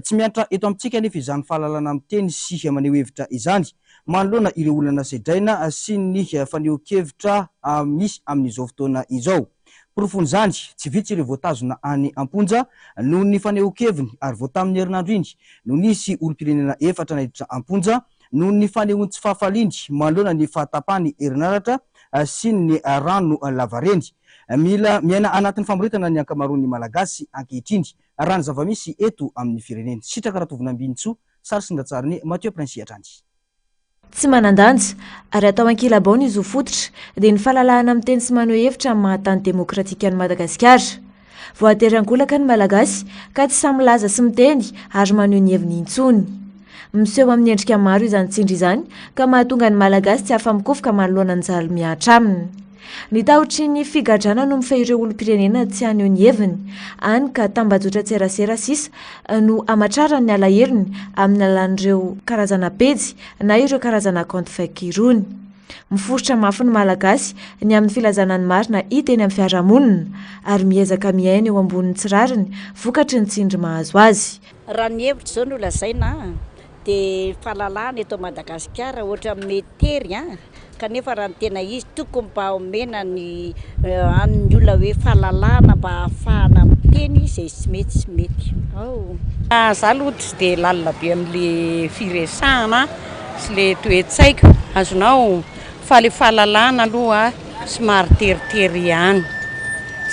Tsy miantra eto amintsika anefa izany fahalalana miteny sy maneho hevitra izany manoloana ireo olana sedraina sy ny fanehoan-kevitra misy amin'izao fotoana izao. Porofon'izany, tsy vitsy ireo voatazona any am-ponja noho ny fanehoan-keviny ary vao tamin'ny herinandro iny no nisy olom-pirenena efatra naiditra am-ponja noho ny fanehoany tsy fahafaliany manoloana ny fahatapahan'ny herinaratra sy ny rano lavareny. Mila miaina anatin'ny famoretana ny ankamaroan'ny Malagasy ankehitriny Raha ny zava-misy eto amin'ny firenena. Sitraka Ratovonambinintsoa, sary sy ndatsarin'i Mathieu Princi hatrany. Tsy manan-danja, ary atao ankilabao ny zo fototra, dia ny fahalalahana miteny sy maneho hevitra amin'ny maha tany demokratika an'i Madagasikara. Voatery ankolaka ny Malagasy ka tsy sahy milaza sy miteny ary maneho ny heviny intsony. Miseho amin'ny endrika maro izany tsindry izany ka mahatonga ny Malagasy tsy afa-mikofoka manoloana ny jaly mihatra aminy. Ny tahotry ny figadrana no mifehy ireo olom-pirenena tsy haneho ny heviny, hany ka tambajotran-tserasera sisa no hamatrarany ny alahelony amin'ny alalan'ireo karazana pejy na ireo karazana kaonty fake irony. Miforitra mafy ny Malagasy ny amin'ny filazana ny marina hita eny amin'ny fiarahamonina ary miezaka miaina eo ambonin'ny tsy rariny vokatry ny tsindry mahazo azy. Raha ny hevitro izao no lazaina dia fahalalahana eto Madagasikara ohatran'ny mety tery an! kanefa raha ny tena izy tokony mba omena ny an'ny olona hoe fahalalahana mba ahafahana miteny izay tsy mety tsy mety ao. Za aloha tsy de lalina be amle firesahana sy le toe-tsaiko azonao fa le fahalalahana aloha somary teritery ihany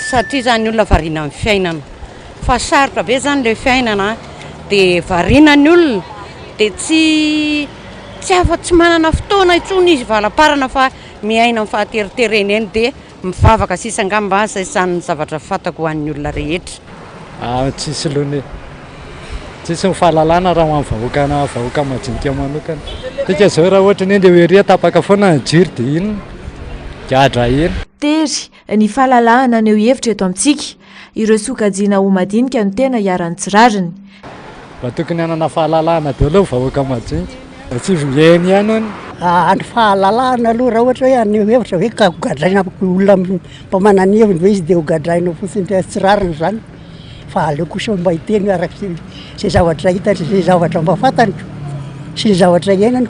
satria zany olona variana amin'ny fiainana fa sarotra be zany le fiainana de variana ny olona de tsy Tsy afa tsy manana fotoana intsony izy valaparana fa miaina amin'ny fahateritereny eny dia mivavaka sisa angamba zay zany ny zavatra fantako ho an'ny olona rehetra. Ah tsisy lony e. Tsisy ny fahalalana raha ho an'ny vahoaka na vahoaka majinika manokana. Tsika zao raha ohatra ny hoe ndeha ho ery tapaka foana ny jiro dia inona? Gadra eny. Tery ny fahalalahana haneho hevitra eto amintsika. Ireo sokajiana ho madinika no tena iharan'ny tsy rariny. Mba tokony hanana fahalalahana daholo ny vahoaka majinika. Tsy eny ihany hono. Ny fahalalahana aloha raha ohatra hoe haneho hevitra ve ka hogadraina olona mba manana ny heviny ve izy dia hogadraina fotsiny dia tsy rariny izany fa aleo kosa mba hiteny araka izay zavatra hitany sy izay zavatra mba fantany sy ny zavatra iainany.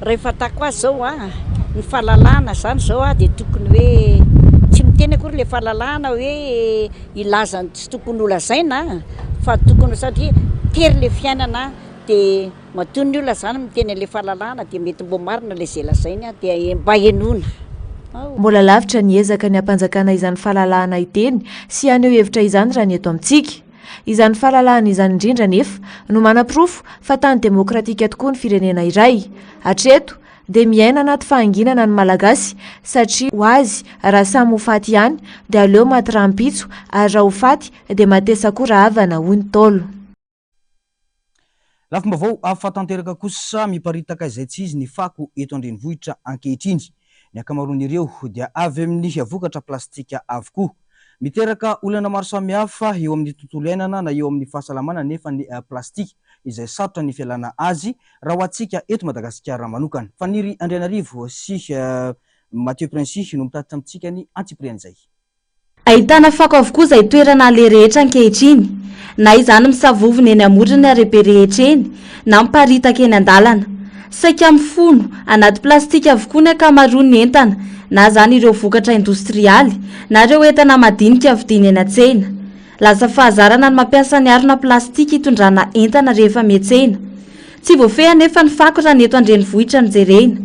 Raha ny fahitako azy zao an, ny fahalalahana zany zao an dia tokony hoe tsy miteny akory le fahalalahana hoe hilaza ny tsy tokony ho lazaina an, fa tokony satria tery le fiainana dia matoa ny olona zany miteny an'le fahalalahana dia mety mbô marina le zay lazainy an dia mba henoina. Mbola lavitra ny ezaka ny hampanjakana izany fahalalahana hiteny sy haneho hevitra izany raha ny eto amintsika. Izany fahalalahana izany indrindra anefa no manaporofo fa tany demokratika tokoa ny firenena iray. Hatreto dia miaina anaty fahanginana ny Malagasy satria ho azy raha samy ho faty ihany dia aleo maty rahampitso ary raha ho faty dia matesa koa rahavana hoy ny Ntaolo. Lafim-baovao hafa tanteraka kosa, miparitaka izay tsy izy ny fako eto an-drenivohitra ankehitriny. Ny ankamaroan'ireo dia avy amin'ny vokatra plastika avokoa. Miteraka olana maro samihafa eo amin'ny tontolo iainana na eo amin'ny fahasalamana anefa ny plastika izay sarotra ny fialana azy raha ho antsika eto Madagasikara manokana. Faniry Andrianarivo sy Mathieu Princi no mitatitra amintsika ny antsipirian'izay. Ahitana fako avokoa izay toerana aleha rehetra ankehitriny, na izany misavovona eny amorony arabe rehetra eny, na miparitaka eny an-dalana. Saika mifono anaty plastika avokoa ny ankamaroan'ny entana, na izany ireo vokatra indostrialy, na ireo entana madinika vidiana eny an-tsena. Lasa fahazarana ny mampiasa ny harona plastika hitondrana entana rehefa miantsena. Tsy voafehy anefa ny fako raha ny eto an-drenivohitra no jerena.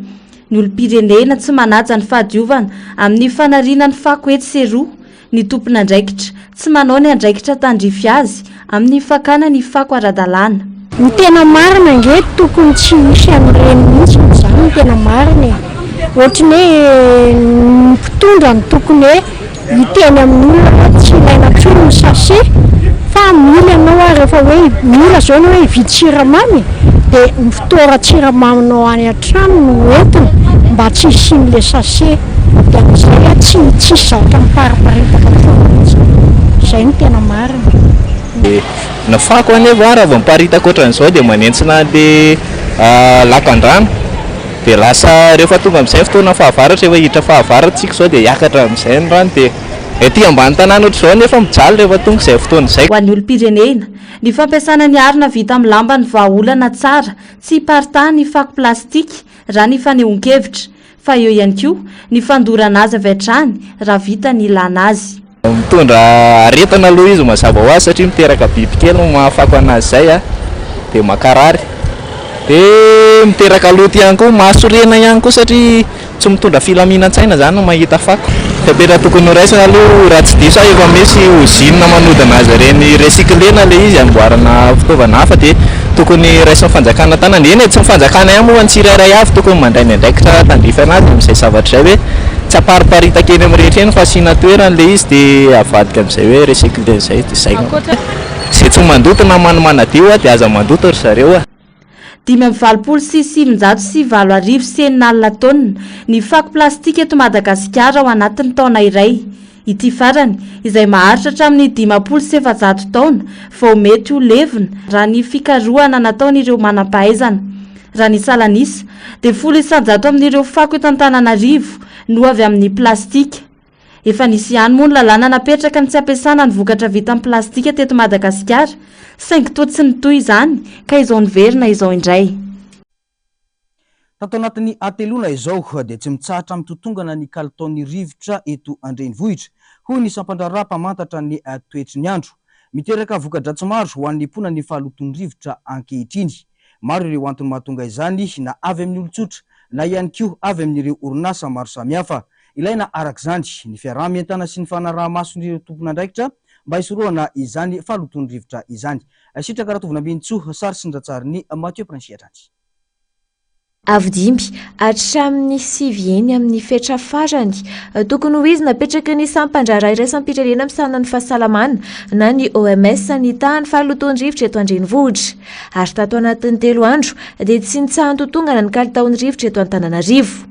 Ny olom-pirenena tsy manaja ny fahadiovana amin'ny fanariana ny fako etsy sy eroa, ny tompon'andraikitra tsy manao ny andraikitra tandrify azy amin'ny fakana ny fako ara-dalàna. Ny tena marina ange tokony tsy hisy an'ireny mihitsy izany ny tena marina e! Ohatry ny hoe ny mpitondra no tokony hoe hiteny amin'ny olona hoe tsy ilaina intsony ny sachet fa mila ianao ary rehefa hoe mila izao ianao hoe hividy siramamy dia ny fitoeran-tsiramaminao any an-trano no entina mba tsy hisian'ilay sachet dia amin'izay tsy tsisy zavatra mipariparitaka intsony mihitsy. Izay no tena marina. Ny fako anefa raha vao miparitaka ohatran'izao dia manentsina an'le lakan-drano dia lasa rehefa tonga amin'izay ny fotoana fahavaratra efa hiditra fahavaratra isika izao dia hiakatra amin'izay ny rano dia ety ambany tanàna ohatr'izao anefa mijaly rehefa tonga izay fotoana izay. Ho an'ny olom-pirenena, ny fampiasana ny harona vita amin'ny lamba no vahaolana tsara tsy hiparitahan'ny fako plastika, raha ny fanehoan-kevitra. Fa eo ihany koa ny fandorana azy avy hatrany raha vita ny ilana azy. Mitondra aretina aloha izy mazava ho azy satria miteraka bibikely no mahafako anazy izay a, dia mankarary, dia miteraka loto ihany koa, mahasorena ihany koa satria tsy mitondra filaminan-tsaina izany ny mahita fako. Fepetra tokony ho raisina aloha raha tsy diso aho efa misy ozinina manodina azy ireny recycler-na ilay izy amboarana fitaovana hafa dia tokony raisin'ny fanjakana tanana, eny e tsy ny fanjakana ihany moa fa ny tsirairay avy tokony mandray ny andraikitra tandrify anazy amin'izay zavatra izay hoe tsy apariparitaka eny amin'ny rehetra eny fa asiana toerany ilay izy dia avadika amin'izay hoe recycler izay dia izay angamba. Izay tsy mandoto na mano manadio dia aza mandoto ry zareo a. 6085 60 taonina ny fako plastika eto Madagasikara ao anatin'ny taona iray. Ity farany, izay maharitra hatramin'ny 450 taona vao mety ho levona raha ny fikarohana nataon'ireo manam-pahaizana. Raha ny salanisa, dia 10% amin'ireo fako eto Antananarivo no avy amin'ny plastika. Efa nisy ihany moa ny lalàna napetraka ny tsy hampiasana ny vokatra vita amin'ny plastika teto Madagasikara, saingy toa tsy nitohy izany ka izao niverina izao indray. Tato anatin'ny hateloana izao dia tsy mitsahatra mitotongana ny kalitaon'ny rivotra eto an-drenivohitra, hoy ny sampandraharaha mpamantatra ny toetry ny andro. Miteraka voka-dratsy maro ho an'ny mponina ny fahalotoan'ny rivotra ankehitriny. Maro ireo antony mahatonga izany na avy amin'ny olon-tsotra na ihany koa avy amin'ireo orinasa maro samihafa. Ilaina araka izany ny fiaraha-mientana sy ny fanaraha-mason'ireo tompon'andraikitra mba hisorohana izany fahalotoan'ny rivotra izany. Sitraka Ratovonambinintsoa, sary sy ny ratsarin'i Mathieu Princi hatrany. Avo dimy hatramin'ny sivy eny amin'ny fetra farany tokony ho izy napetraky ny sampan-draharaha iraisam-pirenena misahana ny fahasalamana na ny OMS ny tahan'ny fahalotoan'ny rivotra eto an-drenivohitra. Ary tato anatin'ny telo andro dia tsy nitsahan-totongana ny kalitaon'ny rivotra eto Antananarivo.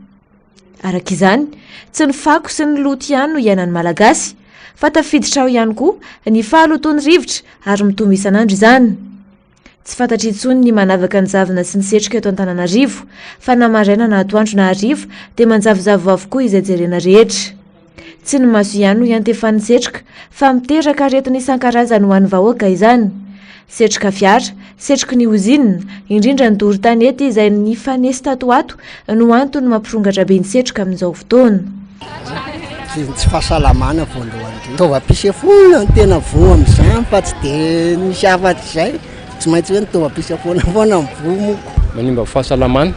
Araka izany, tsy ny fako sy ny loto ihany no iainan'ny Malagasy fa tafiditra ao ihany koa ny fahalotoan'ny rivotra ary mitombo isan'andro izany. Tsy fantatra intsony ny manavaka ny zavona sy ny setroka eto Antananarivo, fa na maraina na atoandro na hariva dia manjavozavo avokoa izay jerena rehetra. Tsy ny maso ihany no iantefan'ny setroka fa miteraka aretina isan-karazany ho an'ny vahoaka izany. Setroka fiara, setroky ny ozinina, indrindra ny doro tanety izay nifanesy tato ho ato no antony mampirongatra be ny setroka amin'izao fotoana. Ny tsy fahasalamana voalohany indrindra. Taovam-pisefoana no tena voa amin'izany fa tsy dia misy afa-tsy izay. Tsy maintsy hoe ny taovam-pisefoana foana no voa moko. Manimba fahasalamana,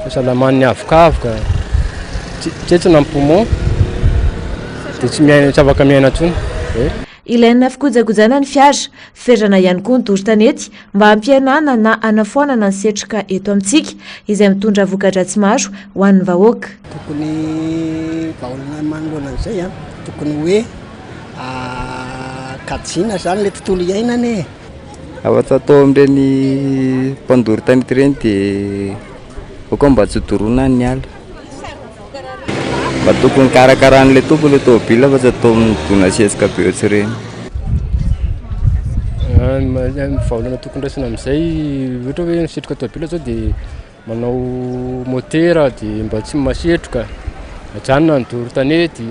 fahasalaman'ny avokavoka, tsentsina ny poumon dia tsy miaina, tsy afaka miaina intsony. Ilaina fikojakojana ny fiara, ferana ihany koa ny doro tanety mba hampihenana na hanafoanana ny setroka eto amintsika izay mitondra voka-dratsy maro ho an'ny vahoaka. Tokony vahaolana manoloana an'izay an, tokony hoe kajiana zany le tontolo iainana e. Afaka atao amin'ireny mpandoro tanety ireny dia aoka mba tsy hodoroana ny ala. Mba tokony karakaran'ilay tompony ilay tômôbila fa tsy atao midona sesika be ohatr'ireny. Ny vahaolana tokony raisina amin'izay ohatra hoe misitrika tômôbila zao dia manao môtera dia mba tsy masetroka, ajanona ny doro tanety.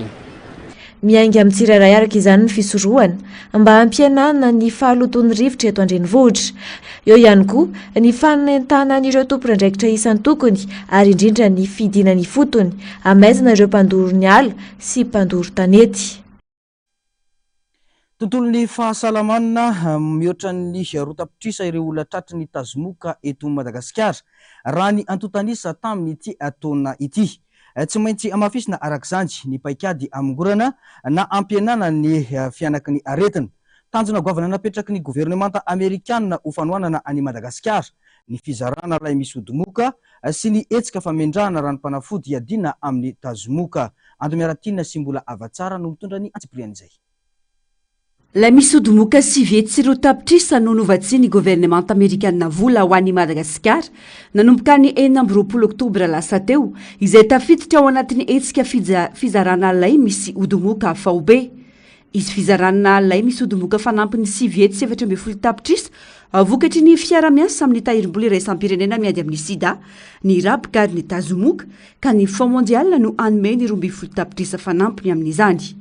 Miainga amin'ny tsirairay araka izany ny fisorohana mba hampihenana ny fahalotoan'ny rivotra eto an-drenivohitra. Eo ihany koa ny fanentanana ireo tompon'andraikitra isan-tokony ary indrindra ny fidinana ifotony hamaizina ireo mpandoro ny ala sy mpandoro tanety. Tontolon'ny fahasalamana, Mihoatra ny roa tapitrisa ireo olona tratry ny tazomoka eto Madagasikara, raha ny antontan'isa tamin'ity taona ity. Tsy maintsy hamafisina araka izany ny paikady hamongorana na hampihenana ny fihanaky ny aretina. Tanjona goavana napetraky ny governemanta amerikanina ho fanohanana an'i Madagasikara ny fizarana lay misy odimoka sy ny hetsika famendrahana ranom-panafody hiadiana amin'ny tazomoka. Ando Miaratiana sy Mbola Havatsara no mitondra ny antsipirian'izay. Lay misy odimoka 209 tapitrisa no novatsian'ny governemanta amerikana vola ho an'i Madagasikara nanomboka ny 26 oktobra lasa teo, izay tafiditra ao anatin'ny hetsika fizarana lay misy odimoka faobe. Hisy fizarana lay misy odimoka fanampiny 914 tapitrisa vokatry ny fiara-miasa amin'ny tahirim-bola iraisam-pirenena miady amin'ny sida, ny raboka ary ny tazomoka, ka ny Fonds mondial no hanome ny 12 tapitrisa fanampiny amin'izany.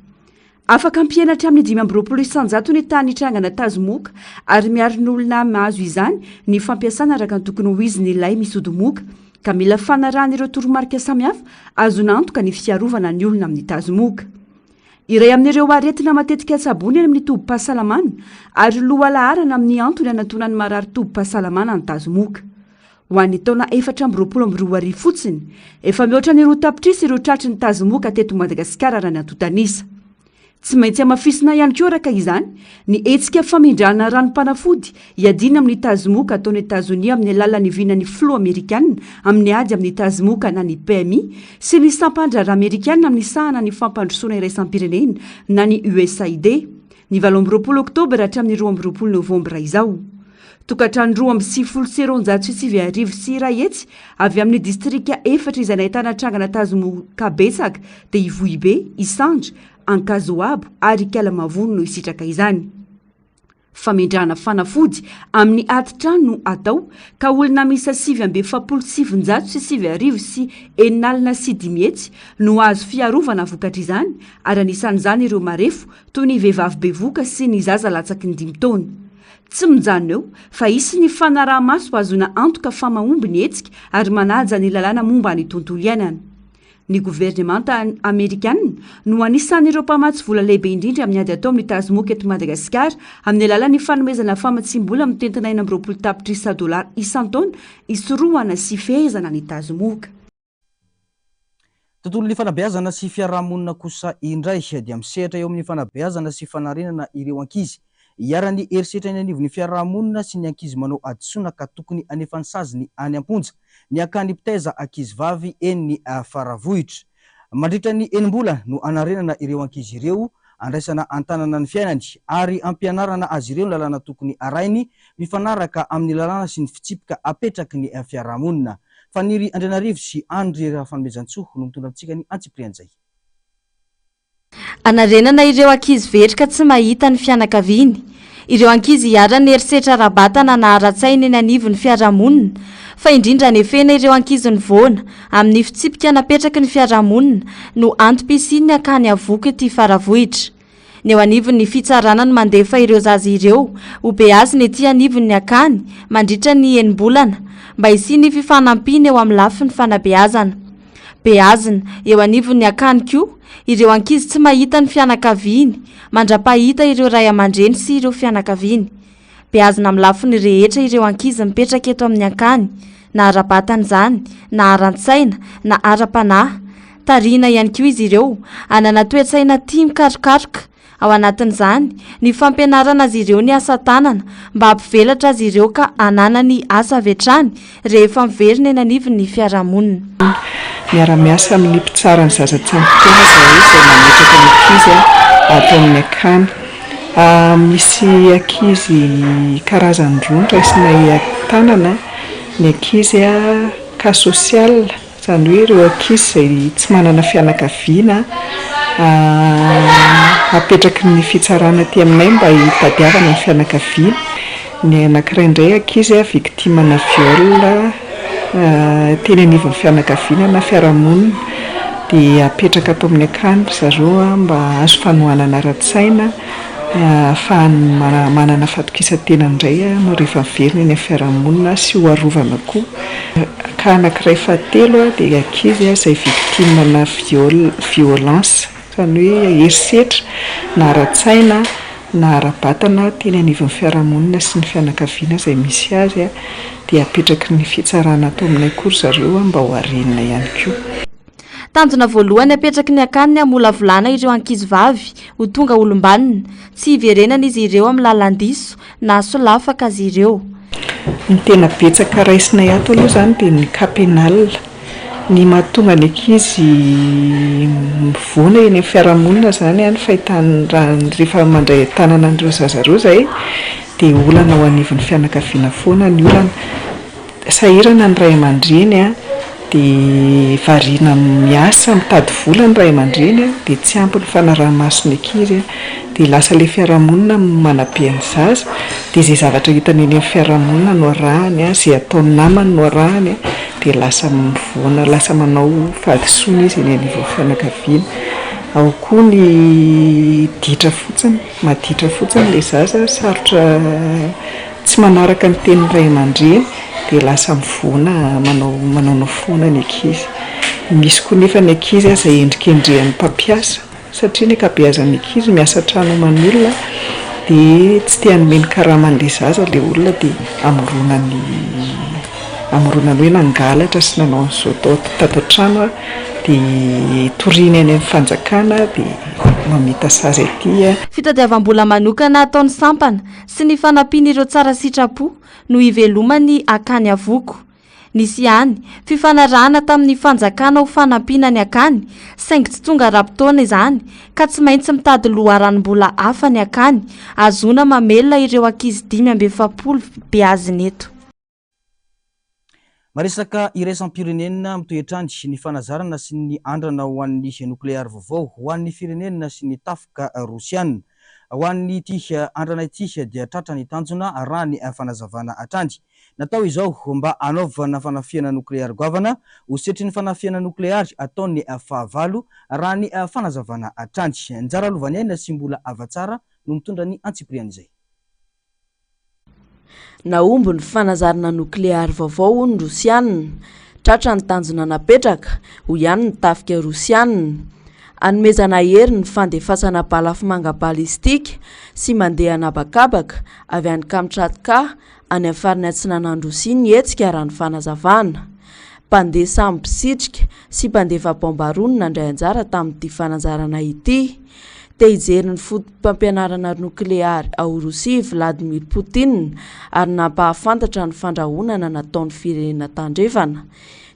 Afaka hampihena hatramin'ny 25% ny tahan'ny trangana tazomoka ary miaro ny olona mahazo izany ny fampiasana araka ny tokony ho izy ny lay misy odimoka, ka mila fanarahana ireo toromarika samihafa ahazoana antoka ny fiarovana ny olona amin'ny tazomoka. Iray amin'ireo aretina matetika tsaboina eny amin'ny tobim-pahasalamana ary lohalaharana amin'ny antony hanantonan'ny marary tobim-pahasalamana ny tazomoka. Ho an'ny taona 2024 fotsiny, efa mihoatra ny roa tapitrisa ireo tratry ny tazomoka teto Madagasikara raha ny antontan'isa. Tsy maintsy hamafisina ihany koa araka izany ny hetsika famindrana ranom-panafody hiadiana amin'ny tazomoka ataon'i Etazonia amin'ny alalan'ny vinan'ny filoha amerikanina amin'ny ady amin'ny tazomoka na ny PMI sy ny sampan-draharaha amerikanina misahana ny fampandrosoana iraisam-pirenena na ny USAID ny 28 oktobra hatramin'ny 22 novambra izao. Tokantrano 192 190 avy amin'ny distrika efatra izay nahitana trangana tazomoka betsaka dia Ivohibe, Isandra, Ankazoabo ary Ikalamavony no hisitraka izany. Famendrahana fanafody amin'ny atitrano no atao ka olona miisa 649 606 506 no hahazo fiarovana vokatr'izany ary anisan'izany ireo marefo toy ny vehivavy bevoka sy ny zaza latsaky ny dimy taona. Tsy mijanona eo fa hisy ny fanaraha-maso ahazoana antoka fa mahomby ny hetsika ary manaja ny lalàna momba ny tontolo iainana. Ny governemanta amerikanina no anisan'ireo mpamatsy vola lehibe indrindra amin'ny ady atao amin'ny tazomoka eto Madagasikara amin'ny alalan'ny fanomezana famatsiam-bola mitentina 26 tapitrisa dolara isan-taona hisorohana sy hifehezana ny tazomoka. Tontolon'ny fanabeazana sy fiarahamonina kosa indray dia misehatra eo amin'ny fanabeazana sy fanarenana ireo ankizy iharan'ny herisetra eny anivon'ny fiarahamonina sy ny ankizy manao hadisoana ka tokony hanefa ny saziny any am-ponja ny akany mpitaiza ankizivavy eny Faravohitra. Mandritra ny enim-bolana no hanarenana ireo ankizy ireo, andraisana an-tanana ny fiainany ary ampianarana azy ireo ny lalàna tokony arahiny mifanaraka amin'ny lalàna sy ny fitsipika apetraky ny fiarahamonina. Faniry Andrianarivo sy Andry Rafanomezantsoa no mitondra amintsika ny antsipirian'izay. Hanarenana ireo ankizy very ka tsy mahita ny fianakaviany. Ireo ankizy iharan'ny herisetra ara-batana na ara-tsaina eny anivon'ny fiarahamonina, fa indrindra hanefena ireo ankizy nivoana amin'ny fitsipika napetraky ny fiarahamonina no antom-pisian'ny akany Avoko ety Faravohitra. Ny eo anivon'ny fitsarana no mandefa ireo zaza ireo ho beazina ety anivon'ny akany mandritra ny enim-bolana mba hisian'ny fifanampiana eo amin'ny lafiny fanabeazana. Beazina eo anivon'ny akany koa ireo ankizy tsy mahita ny fianakaviany mandra-pahita ireo ray aman-dreny sy ireo fianakaviany. Beazina amin'ny lafiny rehetra ireo ankizy mipetraka eto amin'ny akany, na ara-batana izany, na ara-tsaina, na ara-panahy. Tarihina ihany koa izy ireo hanana toe-tsaina tia mikarokaroka, ao anatin'izany ny fampianarana azy ireo ny asa tanana mba hampivelatra azy ireo ka hananany asa avy hatrany rehefa miverina eny anivon'ny fiarahamonina. Miara-miasa amin'ny mpitsara ny zaza tsy ampy taona izahay izay mametraka ny ankizy ato amin'ny akany. Misy ankizy karazany roa no raisinay an-tanana, ny ankizy cas social, izany hoe ireo ankizy izay tsy manana fianakaviana apetraky ny fitsarana aty aminay mba hitadiavana ny fianakaviany. Ny anankiray indray ankizy victime-na viol teny anivon'ny fianakaviana na fiarahamonina dia apetraka ato amin'ny akany ry zareo mba hahazo fanohanana ara-tsaina ahafahany manana fahatokisan-tena indray rehefa miverina eny amin'ny fiarahamonina sy ho arovana koa. Ka anankiray fahatelo dia ankizy izay victime-na viol, violence, izany hoe herisetra na ara-tsaina na ara-batana teny anivon'ny fiarahamonina sy ny fianakaviana izay misy azy dia apetraky ny fitsarana ato aminay koa ry zareo mba ho harenina ihany koa. Tanjona voalohany apetraky ny akany ny hamolavolana ireo ankizivavy ho tonga olom-banona, tsy hiverenan'izy ireo amin'ny lalan-diso na solafaka azy ireo. Ny tena betsaka raisinay ato aloha izany dia ny cas pénal. Ny mahatonga ny ankizy mivoana eny amin'ny fiarahamonina izany ny fahitany raha rehefa mandray an-tanana an'ireo zaza ireo izahay dia olana ao anivon'ny fianakaviana foana ny olana. Sahirana ny ray aman-dreny dia variana miasa mitady vola ny ray aman-dreny dia tsy ampy ny fanaraha-maso ny ankizy dia lasa ilay fiarahamonina no manabe ny zaza dia izay zavatra hitany eny amin'ny fiarahamonina no arahany, izay ataon'ny namany no arahany dia lasa mivoana lasa manao fahadisoana izy eny anivon'ny fianakaviana. Ao koa ny ditra fotsiny, maditra fotsiny ilay zaza, sarotra Tsy manaraka ny tenin'ny ray aman-dreny dia lasa mivoana manao manaonao foana ny ankizy. Misy koa nefa ny ankizy izay endrikendrehan'ny mpampiasa satria ny ankabeazan'ny ankizy miasa an-trano aman'olona dia tsy te hanome ny karaman'ilay zaza ilay olona dia amoronany amoronany hoe nangalatra sy nanao an'izao tao tato an-trano aho dia toriany any amin'ny fanjakana dia mamita sazy aty. Fitadiavam-bola manokana ataon'ny sampana sy ny fanampian'ireo tsara sitrapo no iveloman'ny Akany Avoko. Nisy ihany fifanarahana tamin'ny fanjakana ho fanampiana ny akany saingy tsy tonga ara-potoana izany ka tsy maintsy mitady loharanom-bola hafa ny akany ahazoana mamelona ireo ankizy 45 beazina eto. Maresaka iraisam-pirenena mitohy hatrany ny fanazarana sy ny andrana ho an'ny nokleary vaovao ho an'ny firenena sy ny tafika rosiana. Ho an'ity andrana ity dia tratra ny tanjona raha ny fanazavana hatrany. Natao izao mba hanaovana fanafihana nokleary goavana ho setrin'ny fanafihana nokleary ataon'ny fahavalo raha ny fanazavana hatrany. Njara Lovaniaina sy Mbola Havatsara no mitondra ny antsipirian'izay. Nahomby ny fanazarana nokleary vaovao hoy ny Rosiana. Tratra ny tanjona napetraka, hoy ihany ny tafika Rosiana. Hanomezana hery ny fandefasana balafomanga balistika sy mandeha an'habakabaka avy any Kamchatka any amin'ny farany atsinanan'i Rosia ny hetsika raha ny fanazavana. Mpandeha sambo mpisitrika sy mpandefa baomba roa no nandray anjara tamin'ity fanazarana ity. Te hijery ny fotopampianarana nokleary ao Rosia i Vladimir Putin ary nampahafantatra ny fandrahonana nataon'ny firenena tandrefana.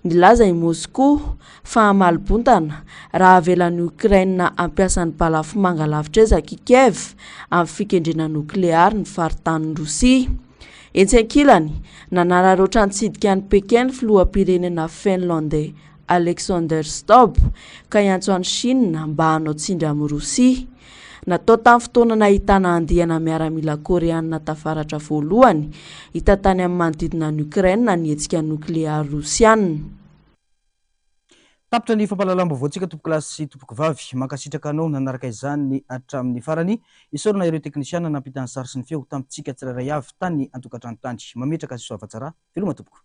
Nilaza i Moskoa fa hamaly bontana raha avelan'i Okraina hampiasa ny balafomanga lavitr'ezaka i Kiev amin'ny fikendrena nokleary ny faritanin'i Rosia. Etsy ankilany, nanararaotra nitsidika an'i Pékin ny filoham-pirenena Finlandey Alexander Stubb, ka hiantso an'i Shina mba hanao tsindry amin'i Rosia. Natao tamin'ny fotoana nahitana andiana miaramila Koreana Tavaratra voalohany hita tany amin'ny manodidina an'i Ukraine ny hetsika nokleary Rosiana. Tapitra ny fampahalalam-baovaontsika tompokolahy sy tompokovavy. Mankasitraka anao nanaraka izany hatramin'ny farany. Isaorana ireo teknisiana nampita ny sary sy ny feo tamintsika tsirairay avy tany an-tokantrano tany. Mametraka sy soavatsara. Veloma tompoko.